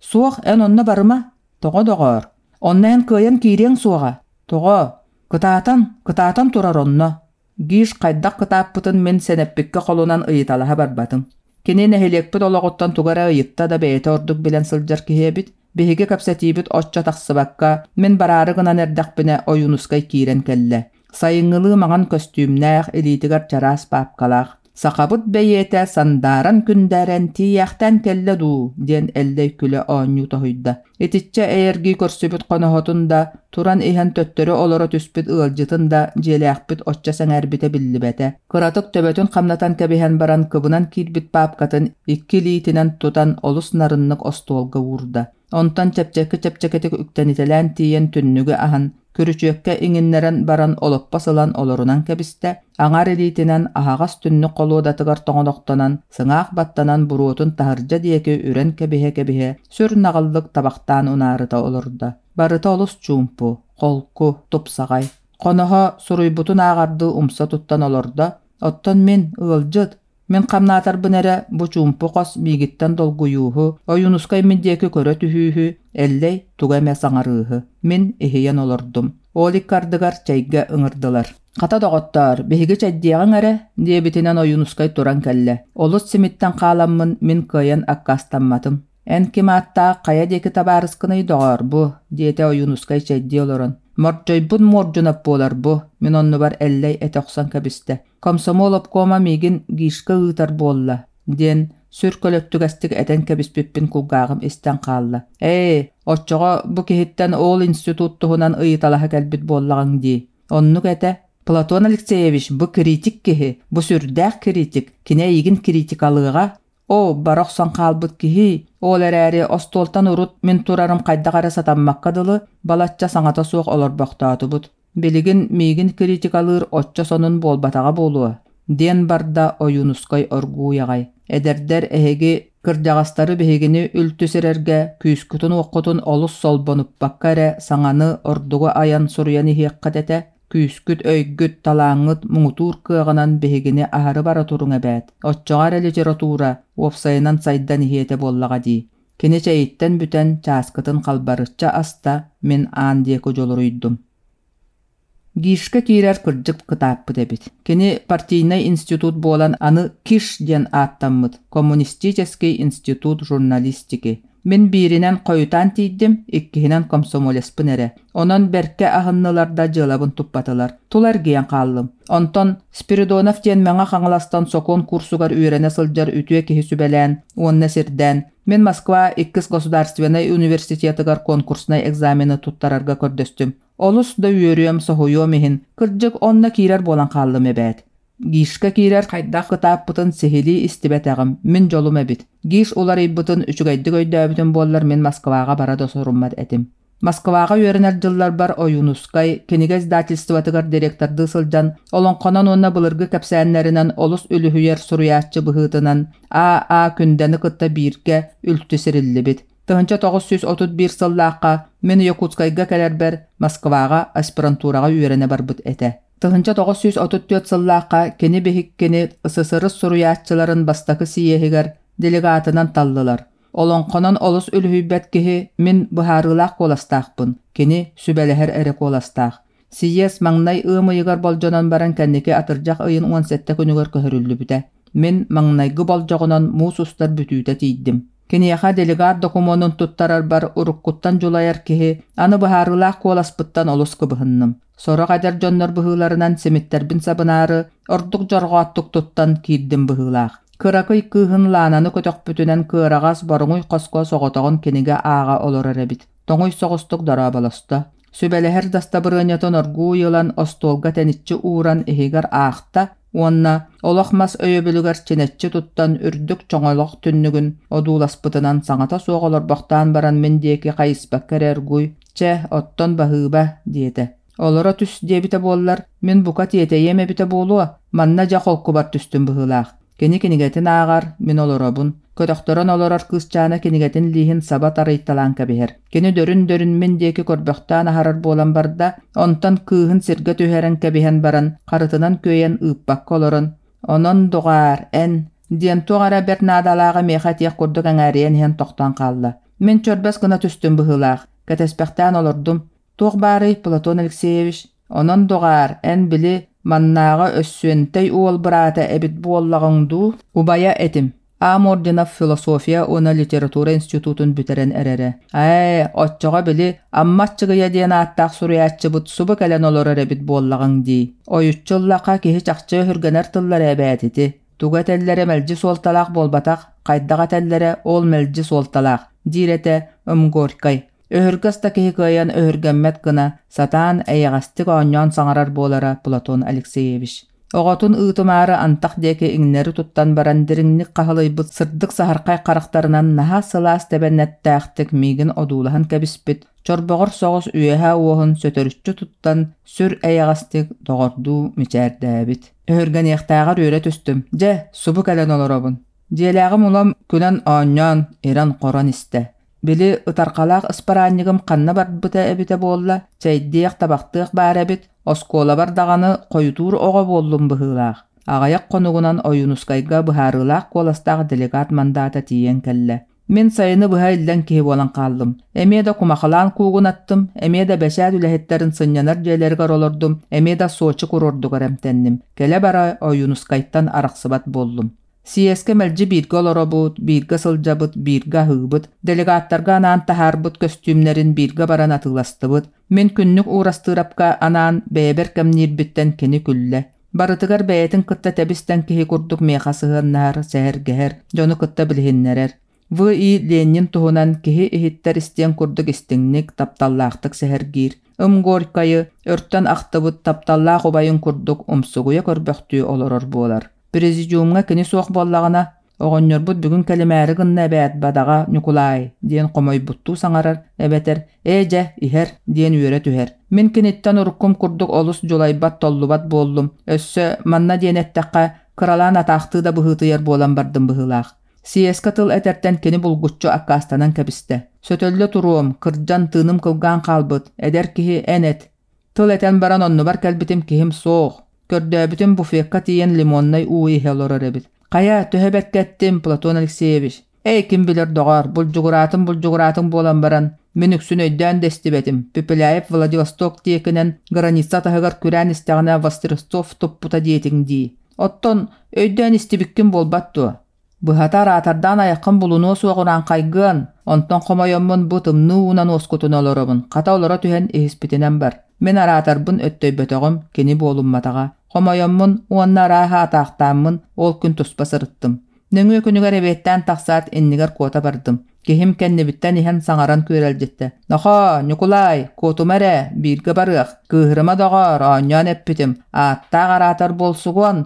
Суох, эн онно барыма! Тоҕо доҕоор? Онно эн кыайан киириэҥ суоҕа! Тоҕо? Кытаатан, кытаатан турар онно!» Гиш хайдах кытааппытын мин сэнэппиккэ холунан ыйыталаһа барбатым. Кини нэһилиэкпит олоҕуттан тугу эрэ ыйытта да бэйэтэ ордук билэн сылдьар киһи эбит. Биһиги кэпсэтиибит оччо тахсыбакка, мин бараары гынан эрдэхпинэ Ойуунускай киирэн кэллэ. Сайыҥҥылыы маҥан көстүүмнээх, илиитигэр чараас паапкалаах. «Сахабыт бэйиэтэ сандааран күндээрэн тиийээхтээн кэллэ дуу?» диэн Эллэй күлэ оонньуу тоһуйда. Итиччэ эйэргии көрсүбүт хоноһотун да, туран иһэн төттөрү олоро түспүт ыалдьытын да дьиэлээхпит оччо сэҥээрбитэ биллибэтэ. Кыратык төбөтүн хамнатан кэбиһэн баран кыбынан киирбит паапкатын икки илиитинэн тутан олус нарыннык остуолга уурда. Онтон чэпчэки-чэпчэкитик үктэнитэлээн тиийэн түннүгү аһан, күрүчүөккэ иҥиннэрэн баран олоппос ылан олорунан кэбистэ, аҥар илиитинэн аһаҕас түннүк холуодатыгар тоҥолохтонон, сыҥаах баттанан буруотун таһырдьа диэки үрэн кэбиһэ-кэбиһэ, сүр наҕыллык табахтаан унаарыта олордо. Барыта олус чуумпу, холку, тупсаҕай. Хоноһо суруйбутун ааҕардыы умса туттан олордо, оттон мин, ыалдьыт, Мин хамнаатарбын эрэ бу чуумпу хос миигиттэн долгуйууһу, Ойуунускай мин диэки көрө түһүүһү, Эллэй тугу эмэ саҥарыыһы. Мин иһийэн олордум. Ол икки ардыгар чэйгэ ыҥырдылар. «Хата доҕоттоор, биһиги чэйдиэҕиҥ эрэ» диэбитинэн Ойуунускай туран кэллэ. Олус симиттэн хааламмын мин кыайан аккаастамматым. «Эн ким ааттаах хайа диэки табаарыскыный доҕоор бу?» диэтэ Ойуунускай чэйдии олорон. «Мордьойбун Муордьунап буолар бу» мин оннубар Эллэй этэ охсон кэбистэ. Комсомол обкома миигин ГИШка ыытар буолла диэн сүр көлөттүгэстик этэн кэбиспиппин кулгааҕым истэн хаалла. Ээ, оччоҕо бу киһиттэн ол институт туһунан ыйыталаһа кэлбит буоллаҕыҥ дии. Оннук этэ. Платон Алексеевич бу критик киһи, бу сүрдээх критик, кини эйигин критикалыаҕа. Оо, бара охсон хаалбыт киһи, ол эрээри остуолтан урут мин турарым хайдах эрэ сатаммакка дылы, балачча саҥата суох олорбохтоотубут. Билигин миигин критикалыыр оччо сонун буолбатаҕа буолуо, диэн барда Ойуунускай оргууй аҕай. Эдэрдэр эһиги кырдьаҕастары биһигини үлтү сирэргэ күүскүтүн-уоххутун олус солбонуппакка эрэ саҥаны, ордугу айан суруйан иһиэххит этэ. Күүскүт, өйгүт, талааҥҥыт муҥутуур кыаҕынан биһигини аһары бара туруҥ эбээт. Оччоҕо эрэ литература уопсайынан сайдан иһиэ этэ буоллаҕа дии. Кини чэйиттэн бүтэн, чааскытын халбарычча аста, мин аан диэки дьулуруйдум. ГИШка киирэр кырдьык кытааппыт эбит. Кини партийнай институт буолан аны КИШ диэн ааттаммыт Коммунистический институт журналистики. Мин бииринэн хойутаан тиийдим, иккиһинэн комсомолеспын эрэ. Онон бэркэ аһыннылар да дьыалабын туппатылар. Тула эргийэн хааллым. Онтон Спиридонов диэн Мэҥэ Хаҥаластан сокуон курсугар үөрэнэ сылдьар үтүө киһи сүбэлээн уонна сирдээн, мин Москва иккис государственнай университетыгар конкурснай экзамены туттарарга көрдөстүм. Олус да үөрүөм, соһуйуом иһин, кырдьык онно киирэр буолан хааллым эбээт. ГИШка киирэр хайдах кытааппытын сиһилии истибэтэҕим, мин дьолум эбит. ГИШ уларыйбытын үчүгэйдик өйдөөбүтүм буоллар мин Москваҕа бара да соруммат этим. Москваҕа үөрэнэр дьылларбар Ойуунускай кинигэ издательствотыгар директордыы сылдьан олоҥхонон уонна былыргы кэпсээннэринэн олус үлүһүйэр суруйааччы быһыытынан А.А. Күндэни кытта бииргэ үлтү сириллибит. 1931 сыллаахха мин Якутскайга кэлэрбэр Москваҕа аспирантураҕа үөрэнэ барбыт этэ. 1934 сыллаахха кини биһиккини СССР суруйааччыларын бастакы сийиэһигэр делегатынан таллылар. Олоҥхонон олус үлүһүйбэт киһи мин быһаарыылаах куоластаахпын, кини сүбэлэһэр эрэ куоластаах. Сийиэс маҥнай ыам ыйыгар болдьонон баран кэнники атырдьах ыйын 17 күнүгэр көһөрүллүбүтэ. Мин маҥнайгы болдьоҕунан муус устар бүтүүтэ тиийдим. Киниэхэ делегат докумуонун туттарарбар уруккуттан дьулайар киһи аны быһаарыылаах куоласпыттан олус кыбыһынным. Сорох эдэр дьоннор быһыыларынан симиттэрбин сабынаары ордук дьорҕооттук туттан киирдим быһыылаах. Кыракый кыыһын Лаананы көтөхпүтүнэн кыараҕас боруҥуй хоско соҕотоҕун кинигэ ааҕа олорор эбит. Тоҥуй соҕустук дорооболосто. Сүбэлэһэр дастабырыанньатын оргууй ылан остуолга тэниччи ууран иһигэр аахта уонна олох мас өйөбүлүгэр чинэччи туттан үрдүк чоҥолох түннүгүн одууласпытынан саҥата суох олорбохтоон баран мин диэки хайыспакка эрэ оргууй «Чэ, оттон баһыыба» диэтэ. Олоро түс диэбитэ буоллар, мин бука тиэтэйиэм эбитэ буолуо, манна дьэ холкубар түстүм быһыылаах. Кини кинигэтин ааҕар, мин олоробун. Көтөхтөрөн олорор кыысчаана кинигэтин лииһин саба тарыйталаан кэбиһэр. Кини дөрүн-дөрүн мин диэки көрбөхтөөн аһарар буолан барда, онтон кыыһын сиргэ түһэрэн кэбиһэн баран, харытынан күөйэн ыыппакка олорон, «Онон, доҕоор, эн» диэн туох эрэ бэрт наадалааҕы миэхэ этиэх курдук эҥээрийэн иһэн тохтоон хаалла. Мин чөрбөс гына түстүм быһыылаах, кэтэспэхтээн олордум. Туох баарый, Платон Алексеевич? Онон, доҕоор, эн били маннааҕы Өссүөнтэй уол быраата эбит буоллаҕыҥ дуу? Убайа этим. А. Мординов философия уонна литература институтун бүтэрэн эрэрэ. Ээ, оччоҕо били Амма Аччыгыйа диэн ааттаах суруйааччыбыт субу кэлэн олорор эбит буоллаҕыҥ дии. Ойуччу ыллахха киһи чахчы өһүргэнэр тыллара эбээт ити. Тугу этэллэрэ мэлдьи суолталаах буолбатах, хайдах этэллэрэ ол мэлдьи суолталаах, диир этэ М. Горькай. Өһүргэс да киһи кыайан өһүргэммэт гына, сатаан эйэҕэстик оонньоон саҥарар буолара Платон Алексеевич. Оҕотун ыытымаары антах диэки иҥнэри туттан баран дириҥник хаһылыйбыт сырдык саһархай харахтарынан наһаа сылаас тэбэнэттээхтик миигин одуулаһан кэбиспит, чорбоҕор соҕус үөһэ уоһун сөтөрүччү туттан сүр эйэҕэстик доҕордуу мичээрдээбит. Өһүргэниэхтээҕэр үөрэ түстүм. Дьэ, субу кэлэн олоробун. Дьиэлээҕим улам күлэн оонньоон, ирэн-хорон истэ. Били ытархалаах ыспараанньыгым ханна барбыта эбитэ буолла, чэйдиэх, табахтыах баар эбит, оскуолабар даҕаны хойутуур оҕо буоллум быһыылаах. Аҕыйах хонугунан Ойуунускайга быһаарыылаах куоластаах делегат мандата тиийэн кэллэ. Мин сайыны быһа иллэҥ киһи буолан хааллым. Эмиэ да кумахалаан куугунаттым, эмиэ да бэчээт үлэһиттэрин сынньанар дьиэлэригэр олордум, эмиэ да Сочи курордугар эмтэнним. Кэлэ-бара Ойуунускайтан арахсыбат буоллум. Съезкэ мэлдьи бииргэ олоробут, бииргэ сылдьабыт, бииргэ аһыыбыт, делегаттарга анаан таһаарбыт көстүүмнэрин бииргэ баран атыыластыбыт. Мин күннүк Уурастыырапка анаан бэйэбэр кэмниирбиттэн кини күллэ. Барытыгар бэйэтин кытта тэбис-тэҥ киһи курдук миэхэ сыһыаннаһар, сэһэргэһэр, дьону кытта билиһиннэрэр. В.И. Ленин туһунан киһи иһиттэр истиэн курдук истиҥник, тапталлаахтык сэһэргиир. Ым Горькайы өртөн ахтыбыт тапталлаах убайын курдук умсугуйа көрбөхтүү олорор буолар. Президиумҥа кини суох буоллаҕына, оҕонньорбут бүгүн кэлимээри гынна эбээт, бадаҕа Ньукулаай диэн хомойбуттуу саҥарар эбэтэр ээ дьэ, иһэр диэн үөрэ түһэр. Мин киниттэн уруккум курдук олус дьулайбат-толлубат буоллум, өссө манна диэн эттэххэ, кыралаан атаахтыы да быһыытыйар буолан бардым быһыылаах. Съезкэ тыл этэртэн кини булгуччу аккаастанан кэбистэ. Сөтөллө туруом, кырдьан тыыным кылгаан хаалбыт, эдэр киһи эн эт. Тыл этэн баран оннубар кэлбитим киһим суох. Көрдөөбүтүм буфекка тиийэн лимоннай уу иһэ олорор эбит. Хайа, төһө бэркэ эттим, Платон Алексеевич? Эй, ким билэр доҕоор, булдьугураатым булдьугураатым буолан баран, мин үксүн өйдөөн да истибэтим. Пепеляев Владивосток диэкинэн граница таһыгар күрээн истэҕинэ Вострецов туппута диэтиҥ дии. Оттон өйдөөн истибиккин буолбат дуо? Быһата араатардаан айаххын булунуо суох урааҥхайгыан, онтон хомойоммун бу тымныы уунан уоскутуна олоробун, хата олоро түһэн иһиспитинэн бар. Мин араатарбын өттөйбөтөҕүм, кини буолумматаҕа. Хомойоммун уонна арааһа атаахтааммын ол күн туспа сырыттым. Нөҥүө күнүгэр эбиэттээн тахсаат иннигэр куота бардым. Киһим кэннибиттэн иһэн саҥаран күөрэлдьиттэ. «Нохоо, Ньукулаай, куотума эрэ, бииргэ барыах. Кыыһырыма доҕоор, оонньоон эппитим. Ааттаах араатар буолсугуон,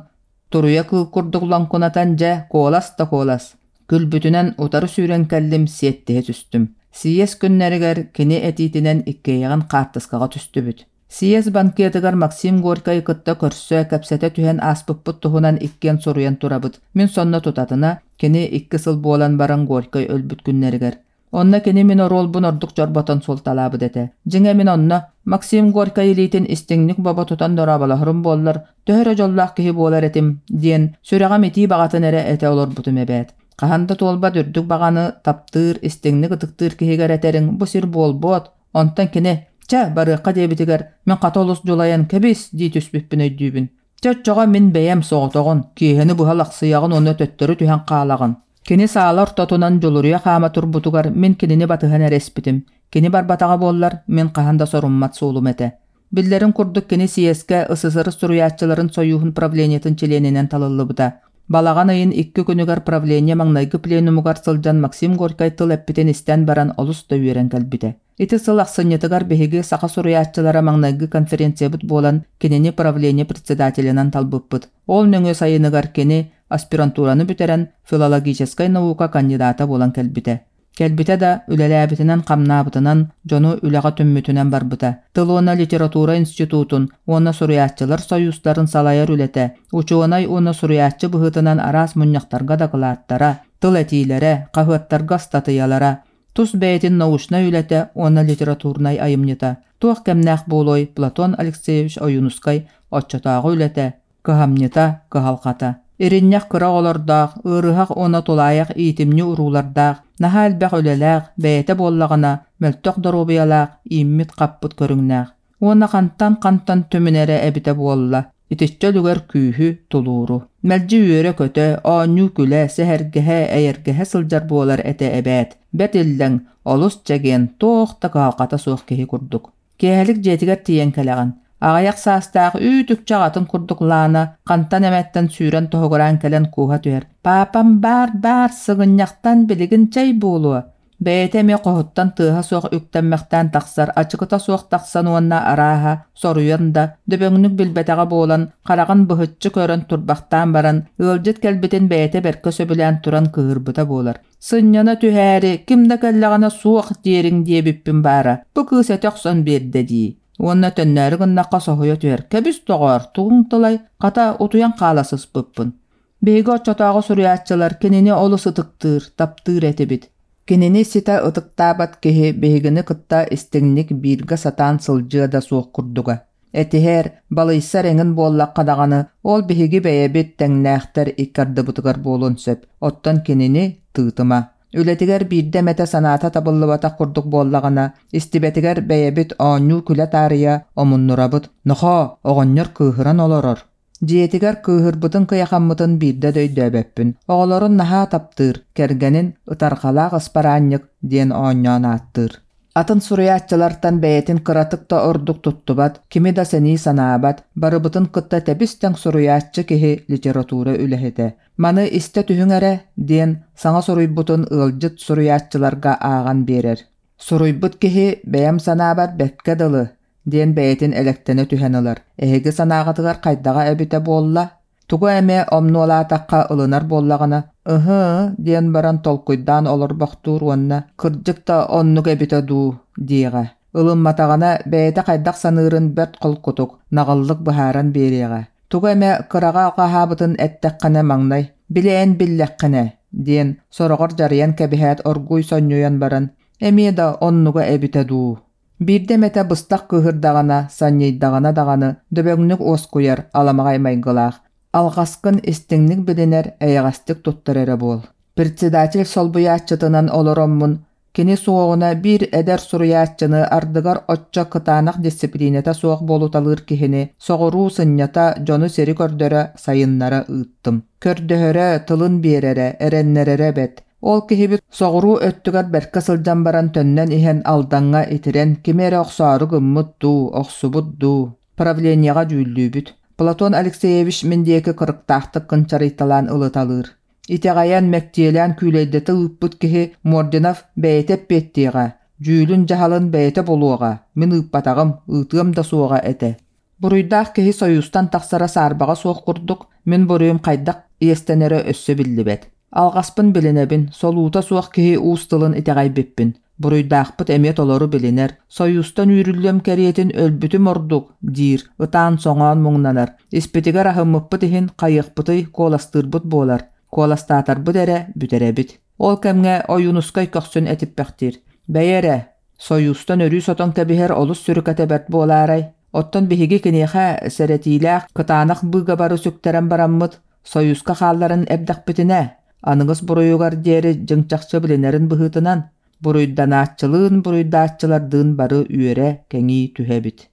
Туруйа кыыл курдук лоҥкунатан дьэ, куолас да куолас. Күлбүтүнэн утары сүүрэн кэллим, сиэттиһэ түстүм. Сийиэс күннэригэр кини этиитинэн иккиэйэҕин хаартыскаҕа түстүбүт. Сийиэс банкетыгар Максим Горькайы кытта көрсө, кэпсэтэ түһэн ааспыппыт туһунан иккиэн суруйан турабыт. Мин сонно тутатына, кини икки сыл буолан баран Горькай өлбүт күннэригэр Онно кини мин оруолбун ордук чорботон суолталаабыт этэ. Дьиҥэ мин онно Максим Горькай илиитин истиҥник бобо тутан дорооболоһорум буоллар, төһө эрэ дьоллоох киһи буолар этим диэн сүрэҕим итии баҕатын эрэ этэ олорбутум эбээт. Хаһан да туолбат үрдүк баҕаны таптыыр, истиҥник ытыктыыр киһигэр этэриҥ бу сир буолбуот. Онтон кини «Чэ, барыахха» диэбитигэр мин хата олус дьулайан «Кэбис» дии түспүппүн өйдүүбүн. Чэ оччоҕо мин бэйэм соҕотоҕун, киэһэни быһа лахсыйаҕын уонна төттөрү түһэн хаалаҕын. Кини саала ортотунан дьулуруйа хаама турбутугар мин кинини батыһан эрэ испитим. Кини барбатаҕа буоллар, мин хаһан да соруммат суолум этэ. Биллэрин курдук кини съезкэ СССР суруйааччыларын сойууһун правлениетын чилиэнинэн талыллыбыта. Балаҕан ыйын икки күнүгэр правление маҥнайгы пленумугар сылдьан Максим Горькай тыл эппитин истэн баран олус да үөрэн кэлбитэ. Ити сыл ахсынньытыгар биһиги саха суруйааччылара маҥнайгы конференциябыт буолан, кинини правление председателинэн талбыппыт. Ол нөҥүө сайыныгар кини аспирантураны бүтэрэн филологическай наука кандидата буолан кэлбитэ. Кэлбитэ да, үлэлээбитинэн-хамнаабытынан, дьону үлэҕэ түммүтүнэн барбыта. Тыл уонна литература институтун уонна суруйааччылар сойуустарын салайар үлэтэ, учуонай уонна суруйааччы быһыытынан араас мунньахтарга дакылааттара, тыл этиилэрэ, хаһыаттарга ыстатыйалара, Тус бэйэтин научнай үлэтэ уонна литературнай айымньыта туох кэмнээх буолуой Платон Алексеевич Ойуунускай оччотооҕу үлэтэ, кыһамньыта, кыһалҕата. Иринньэх кыра оҕолордоох, ыарыһах уонна тулаайах иитимньи уруулардаах, наһаа элбэх үлэлээх, бэйэтэ буоллаҕына, мөлтөх доруобуйалаах, ииммит-хаппыт көрүҥнээх. Уонна хантан-хантан түмүнэрэ эбитэ буолла. Итиччэ үлүгэр күүһү, тулууру. Мэлдьи үөрэ-көтө, оонньуу-күлэ, сэһэргэһэ, эйэргэһэ сылдьар буолар этэ эбээт. Бэрт иллэҥ, олус чэгиэн, туох да кыһалҕата суох киһи курдук. Киэһэлик дьиэтигэр тиийэн кэлэҕин. Аҕыйах саастаах үүт-үкчү аҕатын курдук Лаана хантан эмэттэн сүүрэн тоһугураан кэлэн кууһа түһэр. «Паапам баар, баар, сыгынньахтан билигин чэй буолуо» Бэйэтэ эмиэ хоһуттан тыаһа суох үктэммэхтээн тахсар, ачыкыта суох тахсан уонна арааһа, соруйан да, дөбөҥнүк билбэтэҕэ буолан, хараҕын быһыччы көрөн турбахтаан баран, ыалдьыт кэлбитин бэйэтэ бэркэ сөбүлээн туран кыыһырбыта буолар. «Сынньана түһээри, ким да кэллэҕинэ суох диэриҥ диэбиппин баара, бу кыыс этэ охсон биэрдэ дии» уонна төннөөрү гыннахха соһуйа түһэр: «Кэбис доҕоор, тугуҥ тылай, хата утуйан хаала сыспыппын». Биһиги оччотооҕу суруйааччылар кинини олус ытыктыыр, таптыыр этибит. Кинини ситэ ытыктаабат киһи биһигини кытта истиҥник бииргэ сатаан сылдьыа да суох курдуга. Этиһэр, балыйсар эҥин буоллахха даҕаны, ол биһиги бэйэбит тэҥнээхтэр икки ардыбытыгар буолуон сөп, оттон кинини тыытыма. Үлэтигэр биирдэ эмэтэ санаата табыллыбатах курдук буоллаҕына, истибэтигэр бэйэбит оонньуу-күлэ таарыйа омуннурабыт: «Нохоо, оҕонньор кыыһыран олорор» Дьиэтигэр кыыһырбытын-кыйахаммытын биирдэ да өйдөөбөппүн. Оҕолорун наһаа таптыыр, кэргэнин «ытарҕалаах ыспараанньык» диэн оонньоон ааттыыр. Атын суруйааччылартан бэйэтин кыратык да ордук туттубат, кими да сэнии санаабат, барыбытын кытта тэбис-тэҥ суруйааччы киһи литература үлэһитэ. Маны истэ түһүҥ эрэ диэн саҥа суруйбутун ыалдьыт суруйааччыларга ааҕан биэрэр. Суруйбут киһи бэйэм санаабар бэркэ дылы диэн бэйэтин элэктэнэ түһэн ылар. Эһиги санааҕытыгар хайдаҕа эбитэ буолла? Тугу эмэ омнуолаатахха ылынар буоллаҕына, «Ыһы» диэн баран толкуйдаан олорбохтуур уонна «Кырдьык да оннук эбитэ дуу» диэҕэ. Ылымматаҕына бэйэтэ хайдах саныырын бэрт холкутук, наҕыллык быһааран биэриэҕэ. Тугу эмэ кыраҕа хаһаабытын эттэххинэ маҥнай «Били эн биллэххинэ» диэн сороҕор дьарыйан кэбиһээт оргууй сонньуйан баран «Эмиэ да оннуга эбитэ дуу» Биирдэ эмэтэ быстах кыыһырдаҕына, санньыйдаҕына даҕаны дөбөҥнүк уоскуйар аламаҕай майгылаах, алҕаскын истиҥник билинэр, эйэҕэстик туттар эрэ буол. Председатель солбуйааччытынан олороммун, кини суоҕуна биир эдэр суруйааччыны ардыгар оччо кытаанах дисциплинэтэ суох буолуталыыр киһини соҕуруу сынньата, дьону-сири көрдөрө, сайыннара ыыттым. Көрдөһөрө, тылын биэрэрэ, эрэннэрэрэ эбэт. Ол киһибит соҕуруу өттүгэр бэркэ сылдьан баран төннөн иһэн Алдаҥҥа итирэн кими эрэ охсоору гыммыт дуу, охсубут дуу, правлениеҕа дьүүллүүбүт. Платон Алексеевич мин диэки кырыктаахтык кынчарыйталаан ылыталыыр. Итэҕэйэн, мэктиэлээн күүлэйдэтэ ыыппыт киһи Мординов бэйэтэ эппиэттиэҕэ, дьүүлүн-дьаһалын бэйэтэ булуоҕа, мин ыыппатаҕым, ыытыам да суоҕа этэ. Буруйдаах киһи сойуустан тахсара саарбаҕа суох курдук, мин буруйум хайдах иэстэнэрэ өссө биллибэт. Алҕаспын билинэбин, солуута суох киһи уус тылын итэҕэйбиппин. Буруйдаахпыт эмиэ толору билинэр, сойуустан үүрүллүөм кэриэтин өлбүтүм ордук, диир, ытаан-соҥоон муҥнанар. Испитигэр аһыммыппыт иһин хайыахпытый, куоластыырбыт буолар. Куоластаатарбыт эрэ бүтэрэбит. Ол кэмҥэ Ойуунускай көхсүн этиппэхтиир. Бэйэ эрэ, Сойуустан өрүү сотон кэбиһэр олус сүрүкэтэ бэрт буолаарай? Оттон биһиги киниэхэ сэрэтиилээх кытаанах быыгабары сүктэрэн бараммыт, Сойууска хаалларан эрдэхпитинэ, аныгыс буруйугар диэри дьиҥ-чахчы билинэрин быһыытынан, буруйданааччылыын буруйдааччылардыын бары үөрэ, кэҥии түһэбит.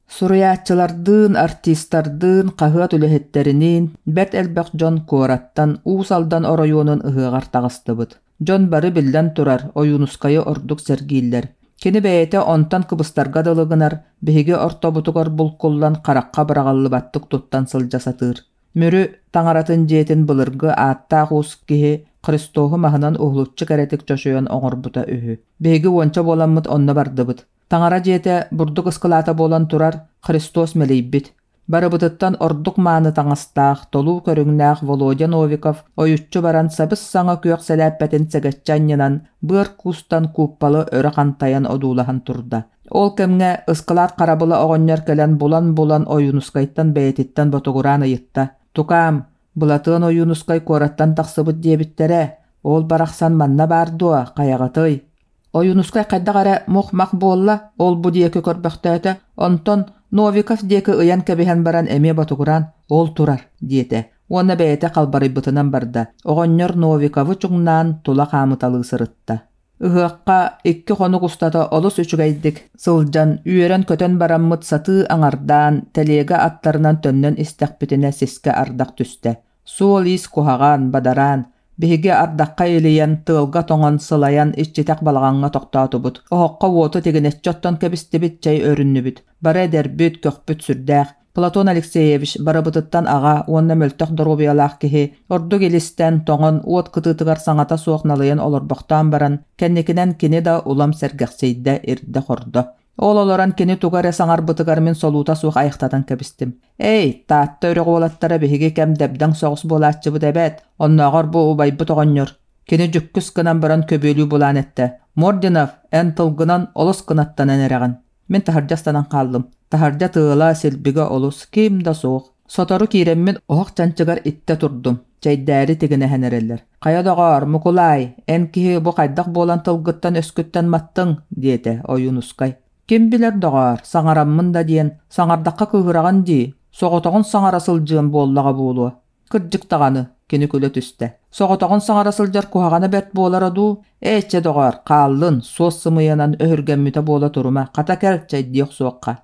Суруйааччылардыын, артистардыын, хаһыат үлэһиттэриниин бэрт элбэх дьон куораттан Уус Алдан оройуонун ыһыаҕар таҕыстыбыт. Дьон бары биллэн турар, Ойуунускайы ордук сэргииллэр. Кини бэйэтэ онтон кыбыстарга дылы гынар, биһиги ортобутугар булкуллан харахха быраҕыллыбаттык туттан сылдьа сатыыр. Мүрү таҥаратын дьиэтин былыргы ааттаах уус киһи Христоһу маһынан уһулуччу кэрэтик чочуйан оҥорбута үһү. Биһиги уонча буоламмыт онно бардыбыт. Таҥара дьиэтэ бурдук ыскылаата буолан турар, Христос мэлийбит. Барыбытыттан ордук мааны таҥастаах, толуу көрүҥнээх Володя Новиков ойуччу баран сабыс-саҥа күөх сэлээппэтин сэгэччи анньынан, быар куустан кууппалы өрө хантайан одуулаһан турда. Ол кэмҥэ ыскылаат харабыла оҕонньор кэлэн булан-булан Ойуунускайтан бэйэтиттэн ботугураан ыйытта: «Тукаам, Былатыан Ойуунускай куораттан тахсыбыт диэбиттэрэ, ол барахсан манна баар дуо, хайаҕытый?» Ойуунускай хайдах эрэ мух-мах буолла, ол-бу диэки көрбөхтөөтө, онтон Новиков диэки ыйан кэбиһэн баран эмиэ ботугураан «Ол турар» диэтэ уонна бэйэтэ халбарыйбытынан барда. Оҕонньор Новиковы чуҥнаан тула хаамыталыы сырытта. Ыһыахха икки хонук устата олус үчүгэйдик сылдьан, үөрэн-көтөн бараммыт сатыы аҥардаан, тэлиэгэ аттарынан төннөн истэхпитинэ сискэ ардах түстэ. Суол-иис куһаҕан, бадараан. Биһиги ардахха илийэн, тыалга тоҥон, сылайан, иччитэх балаҕаҥҥа тохтоотубут. Оһоххо уоту тигинэччи оттон кэбистибит, чэй өрүннүбүт. Бары эдэрбит, көхпүт сүрдээх. Платон Алексеевич барыбытыттан аҕа уонна мөлтөх доруобуйалаах киһи, ордук илистэн, тоҥон, уот кытыытыгар саҥата суох налыйан олорбохтоон баран, кэнникинэн кини да улам сэргэхсийдэ, ирдэ-хордо. Ол олорон кини тугу эрэ саҥарбытыгар мин солуута суох айахтатан кэбистим. «Эй, Таатта үрэх уолаттара биһиги кэм дэбдэҥ соҕус буолааччыбыт эбээт, оннооҕор бу убайбыт оҕонньор». Кини дьүккүс гынан баран көбүөлүү булаан эттэ: «Мординов, эн тылгынан олус кынаттанан эрэҕин». Мин таһырдьа ыстанан хааллым. Таһырдьа тыала, силбигэ олус, ким да суох. Сотору киирэммин оһох чанчыгар иттэ турдум. Чэйдээри тигинэһэн эрэллэр. «Хайа доҕоор, Мукулаай, эн киһи бу хайдах буолан тылгыттан-өскүттэн маттыҥ?» диэтэ Ойуунускай. «Ким билэр доҕоор, саҥараммын да диэн, саҥардахха кыыһыраҕын дии, соҕотоҕун саҥара сылдьыам буоллаҕа буолуо». Кырдьык даҕаны, кини күлэ түстэ. Соҕотоҕун саҥара сылдьар куһаҕана бэрт буолара дуу? Ээ, чэ доҕоор, хааллын, суос сымыйанан өһүргэммитэ буола турума, хата кэл, чэйдии охсуохха.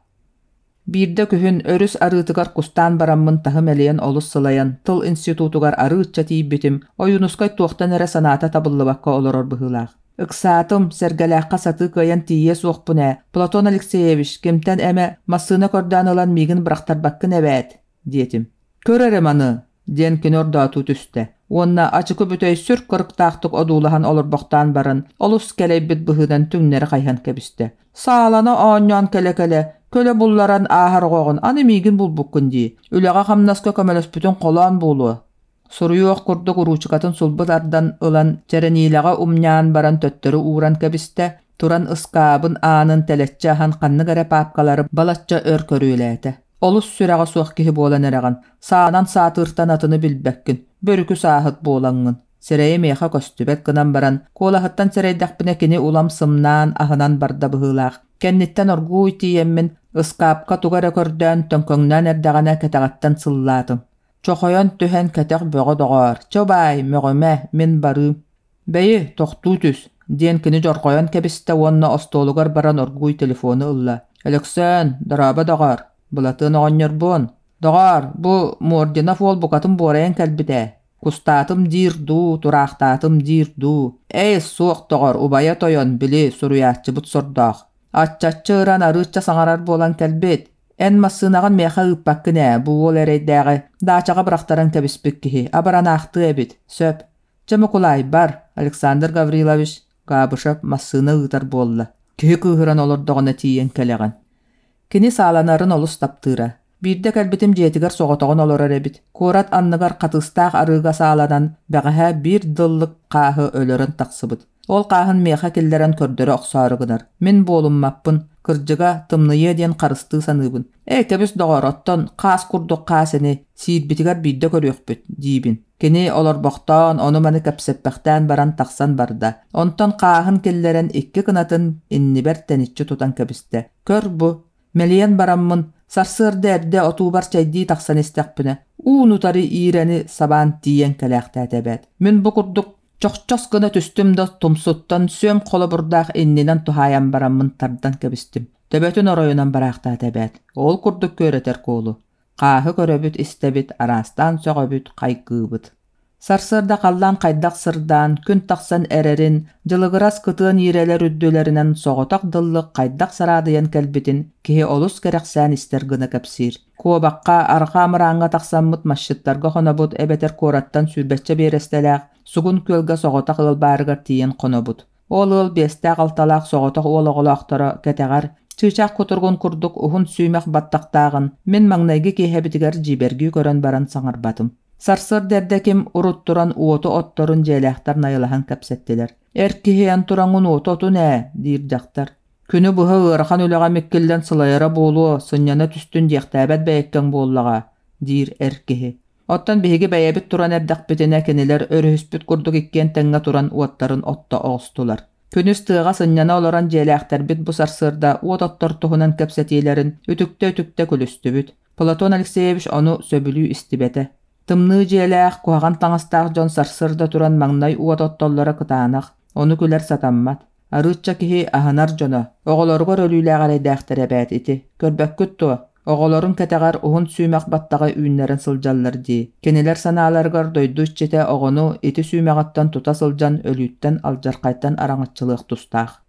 Биирдэ күһүн өрүс арыытыгар кустаан бараммын таһым элийэн олус сылайан, тыл институтугар арыычча тиийбитим, Ойуунускай туохтан эрэ санаата табыллыбакка олорор быһыылаах. Ыксаатым, Сэргэлээххэ сатыы кыайан тиийиэ суохпун ээ, Платон Алексеевич, кимтэн эмэ массыына көрдөөн ылан миигин бырахтарбаккын эбээт, диэтим. «Көр эрэ маны!» диэн кини ордоотуу түстэ уонна ачыкы бүтэй сүр кырыктаахтык одуулаһан олорбохтоон баран, олус кэлэйбит быһыынан түҥнэри хайыһан кэбистэ. «Саалана оонньоон кэлэ-кэлэ, көлө булларан ааһар оҕоҕун аны миигин булбуккун дии, үлэҕэ-хамнаска көмөлөспүтүҥ холоон буолуо». Суруйуох курдук уруучукатын сулбу тардан ылан, чэрэниилэҕэ умньаан баран төттөрү ууран кэбистэ, туран ыскаабын аанын тэлэччи аһан ханнык эрэ паапкалары балачча өр көрүөлээтэ. Олус сүрэҕэ суох киһи буолан эрэҕин, саанан саатыыртан атыны билбэккин, бөрүкү сааһыт буолаҥҥын. Сирэйэ миэхэ көстүбэт гынан баран, куолаһыттан сэрэйдэхпинэ кини улам сымнаан, аһынан барда быһыылаах. Кэнниттэн оргууй тиийэммин, ыскаапка тугу эрэ көрдөөн төҥкөҥнөөн эрдэҕинэ кэтэҕиттэн сыллаатым. Чохойон түһэн кэтэх бөҕө доҕоор, чэ убаай, мөҕүмэ, мин барыым. Бэйи, тохтуу түс, диэн кини дьорҕойон кэбистэ уонна остуолугар баран оргууй телефону ылла. Өлөксөөн, дорообо доҕоор, Былатыан оҕонньорбуон. Доҕоор, бу Мординов уол букатын буорайан кэлбит ээ. Кустаатым диир дуу, тураахтаатым диир дуу. Эй, суох доҕор, убайа тойон, били, суруйааччыбыт сордоох. Аччаччы ыран арыычча саҥарар буолан кэлбит. Эн массыынаҕын миэхэ ыыппаккын ээ, бу уол эрэйдээҕи даачаҕа бырахтаран кэбиспит киһи, абаранаахтыа эбит. Сөп. Чэ, Мукулаай, бар, Александр Гаврилович Габышев массыына ыытар буолла. Киһи кыыһыран олордоҕуна тиийэн кэлэҕин. Кини сааланарын олус таптыыра. Биирдэ кэлбитим дьиэтигэр соҕотоҕун олорор эбит. Куорат анныгар хатыыстаах арыыга сааланан, бэҕэһээ биир дыллык хааһы өлөрөн тахсыбыт. Ол хааһын миэхэ киллэрэн көрдөрө охсоору гынар. Мин буолуммаппын, кырдьыга, тымныйыа диэн харыстыы саныыбын. Ээ, кэбис доҕоор, оттон хаас курдук хаас ини, сиирбитигэр биирдэ көрүөхпүт, диибин. Кини олорбохтоон, ону-маны кэпсэппэхтээн баран тахсан барда. Онтон хааһын киллэрэн икки кынатын иннибэр тэниччи тутан кэбистэ. Көр бу, мэлийэн бараммын, сарсыарда эрдэ отуубар чэйдии тахсан истэхпинэ, уун-утары иирэни сабаан тиийэн кэлээхтээтэ эбээт. Мин бу курдук чохчос гына түстүм да тумсуттан сүөм холобурдаах иннинэн туһаайан бараммын тардан кэбистим. Төбөтүн оройунан бараахтаата эбээт. Ол курдук күөрэтэр куолу. Хааһы көрөбүт-истэбит, араастаан сөҕөбүт, хайгыыбыт. Сарсыарда халлаан хайдах сырдаан, күн тахсан эрэрин, дьылыгырас кытыан иирэлэр үрдүлэринэн соҕотох дыллык хайдах сараадыйан кэлбитин киһи олус кэрэхсээн истэр гына кэпсиир. Куобахха, арҕаа мырааҥҥа тахсаммыт масчыттарга хонобут эбэтэр куораттан сүүрбэччэ биэрэстэлээх Сугун күөлгэ соҕотох ыал баарыгар тиийэн хонобут. Ол ыал биэстээх-алталаах соҕотох уол оҕолоохторо кэтэҕэр, чыычаах кутуругун курдук уһун сүүмэх баттахтааҕын мин маҥнайгы киэһэбитигэр дьиибэргии көрөн баран саҥарбатым. Сарсыарда эрдэ ким урут туран уоту отторун дьиэлээхтэр найылаһан кэпсэттилэр. «Эр киһи эн тураҥҥын уоту отун ээ» диир дьахтар. «Күнү быһа ыарахан үлэҕэ миккиллэн сылайара буолуо, сынньана түстүн диэхтээбэт бэйэккэҥ буоллаҕа» диир эр киһи. Оттон биһиги бэйэбит туран эрдэхпитинэ кинилэр өрүһүспүт курдук иккиэн тэҥҥэ туран уоттарын отто оҕустулар. Күнүс тыаҕа сынньана олорон дьиэлээхтэрбит бу сарсыарда уот оттор туһунан кэпсэтиилэрин үтүктэ-үтүктэ күлүстүбүт. Платон Алексеевич ону сөбүлүү истибэтэ. Тымныы дьиэлээх, куһаҕан таҥастаах дьон сарсыарда туран маҥнай уот оттоллоро кытаанах, ону күлэр сатаммат. Арыычча киһи аһынар дьоно, оҕолоругар өлүүлээх эрэйдээхтэр эбээт ити, көрбөккүт дуо? Оҕолорун кэтэҕэр уһун сүүмэх баттаҕы үүннэрэн сылдьаллар дии. Кинилэр санааларыгар дойду иччитэ оҕону ити сүүмэҕиттэн тута сылдьан өлүүттэн алдьархайтан араҥаччылыах тустаах.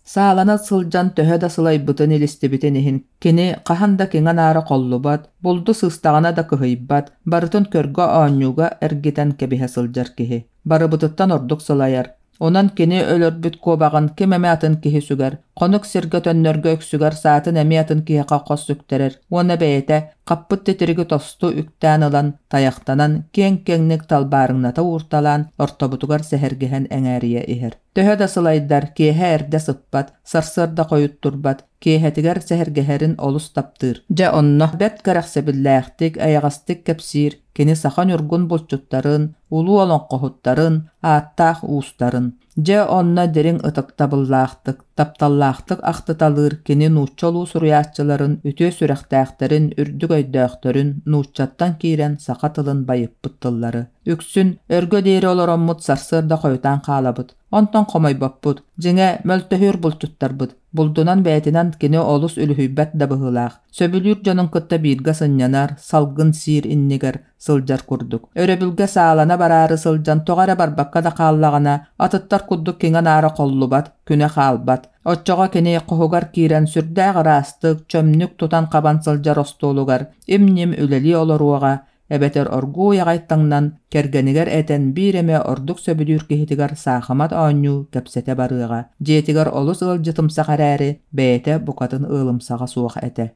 Саалана сылдьан төһө да сылайбытын илистибитин иһин, кини хаһан да киҥэ-наара холлубат, булду сыыстаҕына да кыһыйбат, барытын көргө-оонньууга эргитэн кэбиһэ сылдьар киһи. Барыбытыттан ордук сылайар. Онон кини өлөрбүт куобаҕын ким эмэ атын киһи сүгэр, хонук сиргэ төннөргө үксүгэр саатын эмиэ атын киһиэхэ хос сүктэрэр уонна бэйэтэ хаппыт титириги тосту үктээн ылан, тайахтанан, киэҥ-киэҥник талбаарыҥната уурталаан, ортобутугар сэһэргэһэн эҥээрийэ иһэр. Төһө да сылайдар, киэһэ эрдэ сыппат, сарсыарда хойут турбат, киэһэтигэр сэһэргэһэрин олус таптыыр. Дьэ онно бэрт кэрэхсэбиллээхтик, эйэҕэстик кэпсиир кини саха ньургун булчуттарын, улуу олоҥхоһуттарын, ааттаах уустарын. Дьэ онно дириҥ ытыктабыллаахтык, тапталлаахтык ахтыталыыр кини нуучча улуу суруйааччыларын үтүө сүрэхтээхтэрин, үрдүк өйдөөхтөрүн, нууччаттан киирэн саха тылын байыппыт тыллары. Үксүн өргө диэри олороммут сарсыарда хойутаан хаалабыт. Онтон хомойбоппут. Дьиҥэ, мөлтөһүөр булчуттарбыт. Булдунан бэйэтинэн кини олус үлүһүйбэт да быһыылаах. Сөбүлүүр дьонун кытта бииргэ сынньанар, салгын сиир иннигэр сылдьар курдук. Өрөбүлгэ саалана бараары сылдьан тоҕо эрэ барбакка да хааллаҕына, атыттар курдук киҥэ-наара холлубат, күнэ хаалбат. Оччоҕо кини хоһугар киирэн сүрдээх ыраастык, чөмнүк тутан-хабан сылдьар остуолугар им-ньим үлэлии олоруоҕа, эбэтэр оргууй аҕай таҥнан, кэргэнигэр этэн биир эмэ ордук сөбүлүүр киһитигэр саахымат оонньуу кэпсэтэ барыаҕа. Дьиэтигэр олус ыалдьытымсах эрээри, бэйэтэ букатын ыалымсаҕа суох этэ.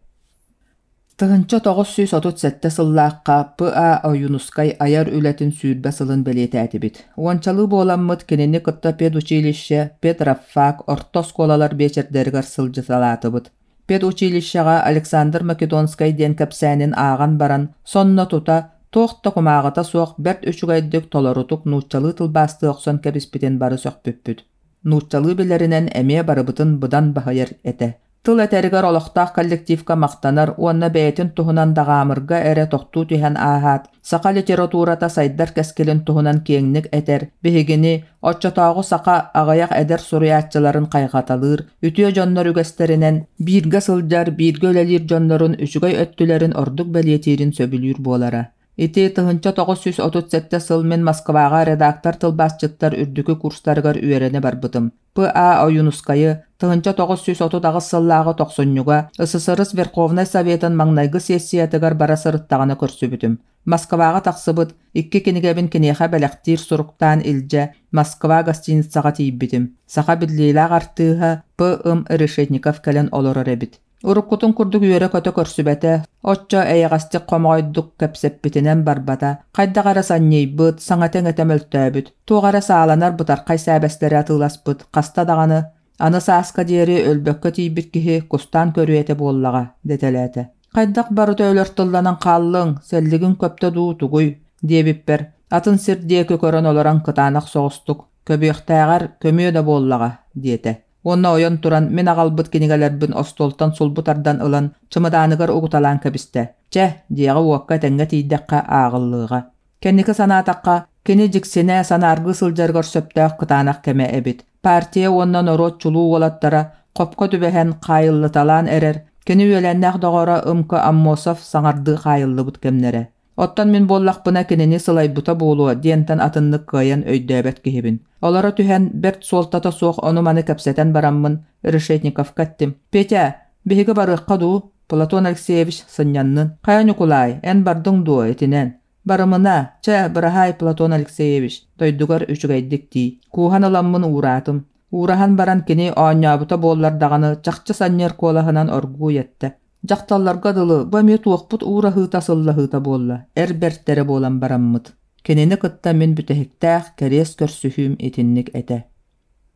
1937 сыллаахха П.А. Ойуунускай айар үлэтин 20 сылын бэлиэтээтибит. Уончалыы буоламмыт кинини кытта педучилище, педрабфак, орто оскуолалар биэчэрдэригэр сылдьыталаатыбыт. Педучилищеҕа Александр Македонскай диэн кэпсээнин ааҕан баран, сонно тута, туох да кумааҕыта суох бэрт үчүгэйдик толорутук нууччалыы тылбаастыы охсон кэбиспитин бары сөхпүппүт. Нууччалыы билэринэн эмиэ барыбытын быдан баһыйар этэ. Тыл этэригэр олохтоох коллективка махтанар уонна бэйэтин туһунан даҕаамырга эрэ тохтуу түһэн ааһаат, саха литературата сайдар кэскилин туһунан киэҥник этэр, биһигини, оччотооҕу саха аҕыйах эдэр суруйааччыларын хайҕаталыыр, үтүө дьоннор үгэстэринэн бииргэ сылдьар, бииргэ үлэлиир дьоннорун үчүгэй өттүлэрин ордук бэлиэтиирин сөбүлүүр буолара. Ити 1937 сыл мин Москваҕа редактор тылбаасчыттар үрдүкү курстарыгар үөрэнэ барбытым. П.А. Ойуунускайы 1938 сыллааҕы тохсунньуга СССР Верховнай Советын маҥнайгы сессиятыгар бара сырыттаҕына көрсүбүтүм. Москваҕа тахсыбыт икки кинигэбин киниэхэ бэлэхтиир суруктаан илдьэ Москва гостиницаҕа тиийбитим. Саха биллиилээх артыыһа П.М. Решетников кэлэн олорор эбит. Уруккутун курдук үөрэ-көтө көрсүбэтэ, оччо эйэҕэстик хомоҕойдук кэпсэппитинэн барбата, хайдах эрэ санньыйбыт, саҥата-иҥэтэ мөлтөөбүт, туох эрэ сааланар бытархай сээбэстэри атыыласпыт, хаста даҕаны аны сааска диэри өлбөккө тиийбит киһи кустаан көрүө этэ буоллаҕа дэтэлээтэ. Хайдах барыта өлөр тылланан хааллыҥ, сэллигиҥ көптө дуу тугуй диэбиппэр, атын сир диэки көрөн олорон кытаанах соҕустук «Көбүөхтээҕэр көмүө да буоллаҕа» диэтэ. Уонна ойон туран мин аҕалбыт кинигэлэрбин остуолтан сулбу тардан ылан чымыдааныгар угуталаан кэбистэ. Чэ, дьиэҕэ-уокка этэҥҥэ тиийдэххэ ааҕыллыаҕа. Кэнники санаатахха, кини дьиксинэ, санааргыы сылдьарыгар сөптөөх кытаанах кэмэ эбит. Партия уонна норуот чулуу уолаттара хопко түбэһэн хаайыллыталаан эрэр, кини үөлээннээх доҕоро Ымка Аммосов саҥардыы хаайыллыбыт кэмнэрэ. Оттон мин буоллахпына кинини сылайбыта буолуо диэнтэн атыннык кыайан өйдөөбөт киһибин. Олоро түһэн бэрт суолтата суох ону-маны кэпсэтэн бараммын Решетниковка эттим: «Петя, биһиги барыахха дуу? Платон Алексеевич сынньаннын. Хайа Ньукулаай, эн бардыҥ дуо итинэн?» «Барымына, чэ, быраһаай, Платон Алексеевич, дойдугар үчүгэйдик тиий». Кууһан ыламмын уураатым. Уураһан баран кини оонньообута буоллар даҕаны чахчы санньыар куолаһынан оргууй эттэ: Дьахталларга дылы бу эмиэ туохпут уураһыыта-сыллаһыыта буолла, эр бэртэрэ буолан бараммыт. Кинини кытта мин бүтэһиктээх кэриэс көрсүһүүм итинник этэ.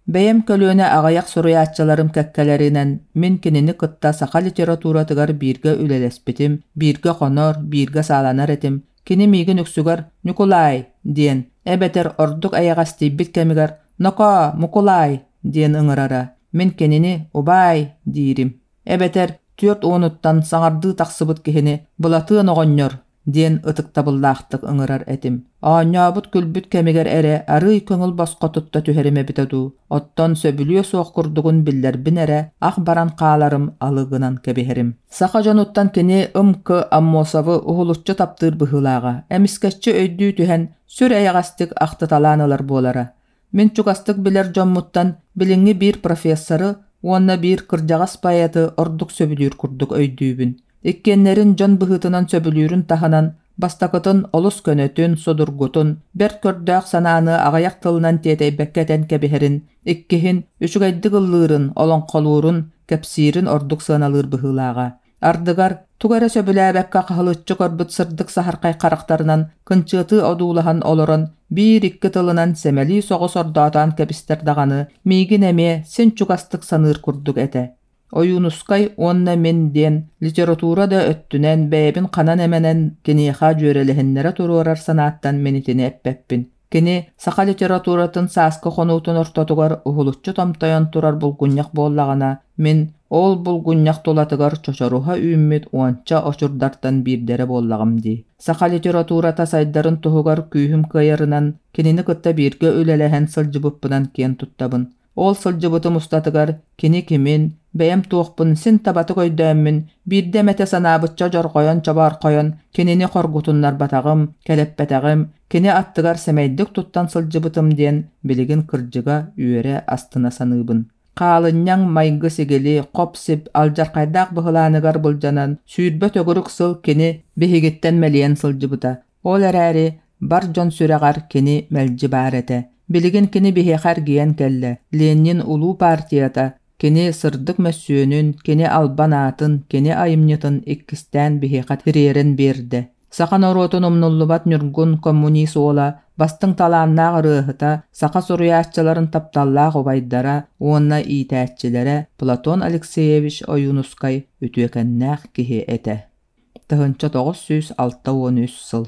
Бэйэм көлүөнэ аҕыйах суруйааччыларым кэккэлэринэн мин кинини кытта саха литературатыгар бииргэ үлэлэспитим, бииргэ хонор, бииргэ сааланар этим. Кини миигин үксүгэр «Ньукулаай» диэн, эбэтэр ордук эйэҕэстийбит кэмигэр «Нокоо, Мукулаай» диэн ыҥырара. Мин кинини «Убаай» диирим. Эбэтэр 40-уттан саҥардыы тахсыбыт киһини Былатыан оҕонньор. Диэн ытыктабыллаахтык ыҥырар этим. Оонньообут-күлбүт кэмигэр эрэ арыый көҥүл босхо тутта түһэрим эбитэ дуу, оттон сөбүлүө суох курдугун биллэрбин эрэ ах баран хааларым алы гынан кэбиһэрим. Саха дьонуттан кини М.К. Аммосовы уһулуччу таптыыр быһыылааҕа, эмискэччи өйдүү түһэн, сүр эйэҕэстик ахтыталаан ылар буолара. Мин чугастык билэр дьоммуттан билиҥҥи биир профессоры уонна биир кырдьаҕас поэты ордук сөбүлүүр курдук өйдүүбүн. Иккиэннэрин дьон быһыытынан сөбүлүүрүн таһынан, бастакытын олус көнөтүн, судургутун, бэрт көрдөөх санааны аҕыйах тылынан тиэтэйбэккэ этэн кэбиһэрин, иккиһин, үчүгэйдик ыллыырын, олоҥхолуурун, кэпсиирин ордук сыаналыыр быһыылааҕа. Ардыгар, тугу эрэ сөбүлээбэккэ хаһылыччы көрбүт сырдык саһархай харахтарынан кынчыатыы одуулаһан олорон, биир-икки тылынан сэмэлии соҕус ордоотоон кэбистэр даҕаны, миигин эмиэ син чугастык саныыр курдук этэ. Ойуунускай уонна мин диэн литература да өттүнэн бэйэбин ханан эмэнэн киниэхэ дьүөрэлэһиннэрэ туруорар санааттан мин итини эппэппин. Кини саха литературатын сааскы хонуутун ортотугар уһулуччу томтойон турар булгунньах буоллаҕына, мин ол булгунньах тулатыгар чочоруһа үүммүт уонча очурдартан биирдэрэ буоллаҕым дии. Саха литературата сайдарын туһугар күүһүм кыайарынан кинини кытта бииргэ үлэлэһэн сылдьыбыппынан киэн туттабын. Ол сылдьыбытым устатыгар кини кимин, бэйэм туохпун син табатык өйдөөммүн, биирдэ эмэтэ санаабычча дьорҕойон-чобоорхойон кинини хоргутуннарбатаҕым, кэлэппэтэҕим, кини аттыгар сэмэйдик туттан сылдьыбытым диэн билигин кырдьыга үөрэ астына саныыбын. Хаалынньаҥ майгы-сигили, хоп-сип алдьархайдаах быһылааныгар былдьанан 20 төгүрүк сыл кини биһигиттэн мэлийэн сылдьыбыта. Ол эрээри бар дьон сүрэҕэр кини мэлдьи баар этэ. Билигин кини биһиэхэ эргийэн кэллэ. Ленин улуу партията кини сырдык мөссүөнүн, кини албан аатын, кини айымньытын иккистээн биһиэхэ тириэрэн биэрдэ. Саха норуотун умнуллубат ньургун коммунист уола, бастыҥ талааннаах ырыаһыта, саха суруйааччыларын тапталлаах убайдара уонна иитээччилэрэ Платон Алексеевич Ойуунускай үтүөкэннээх киһи этэ. 1963 сыл.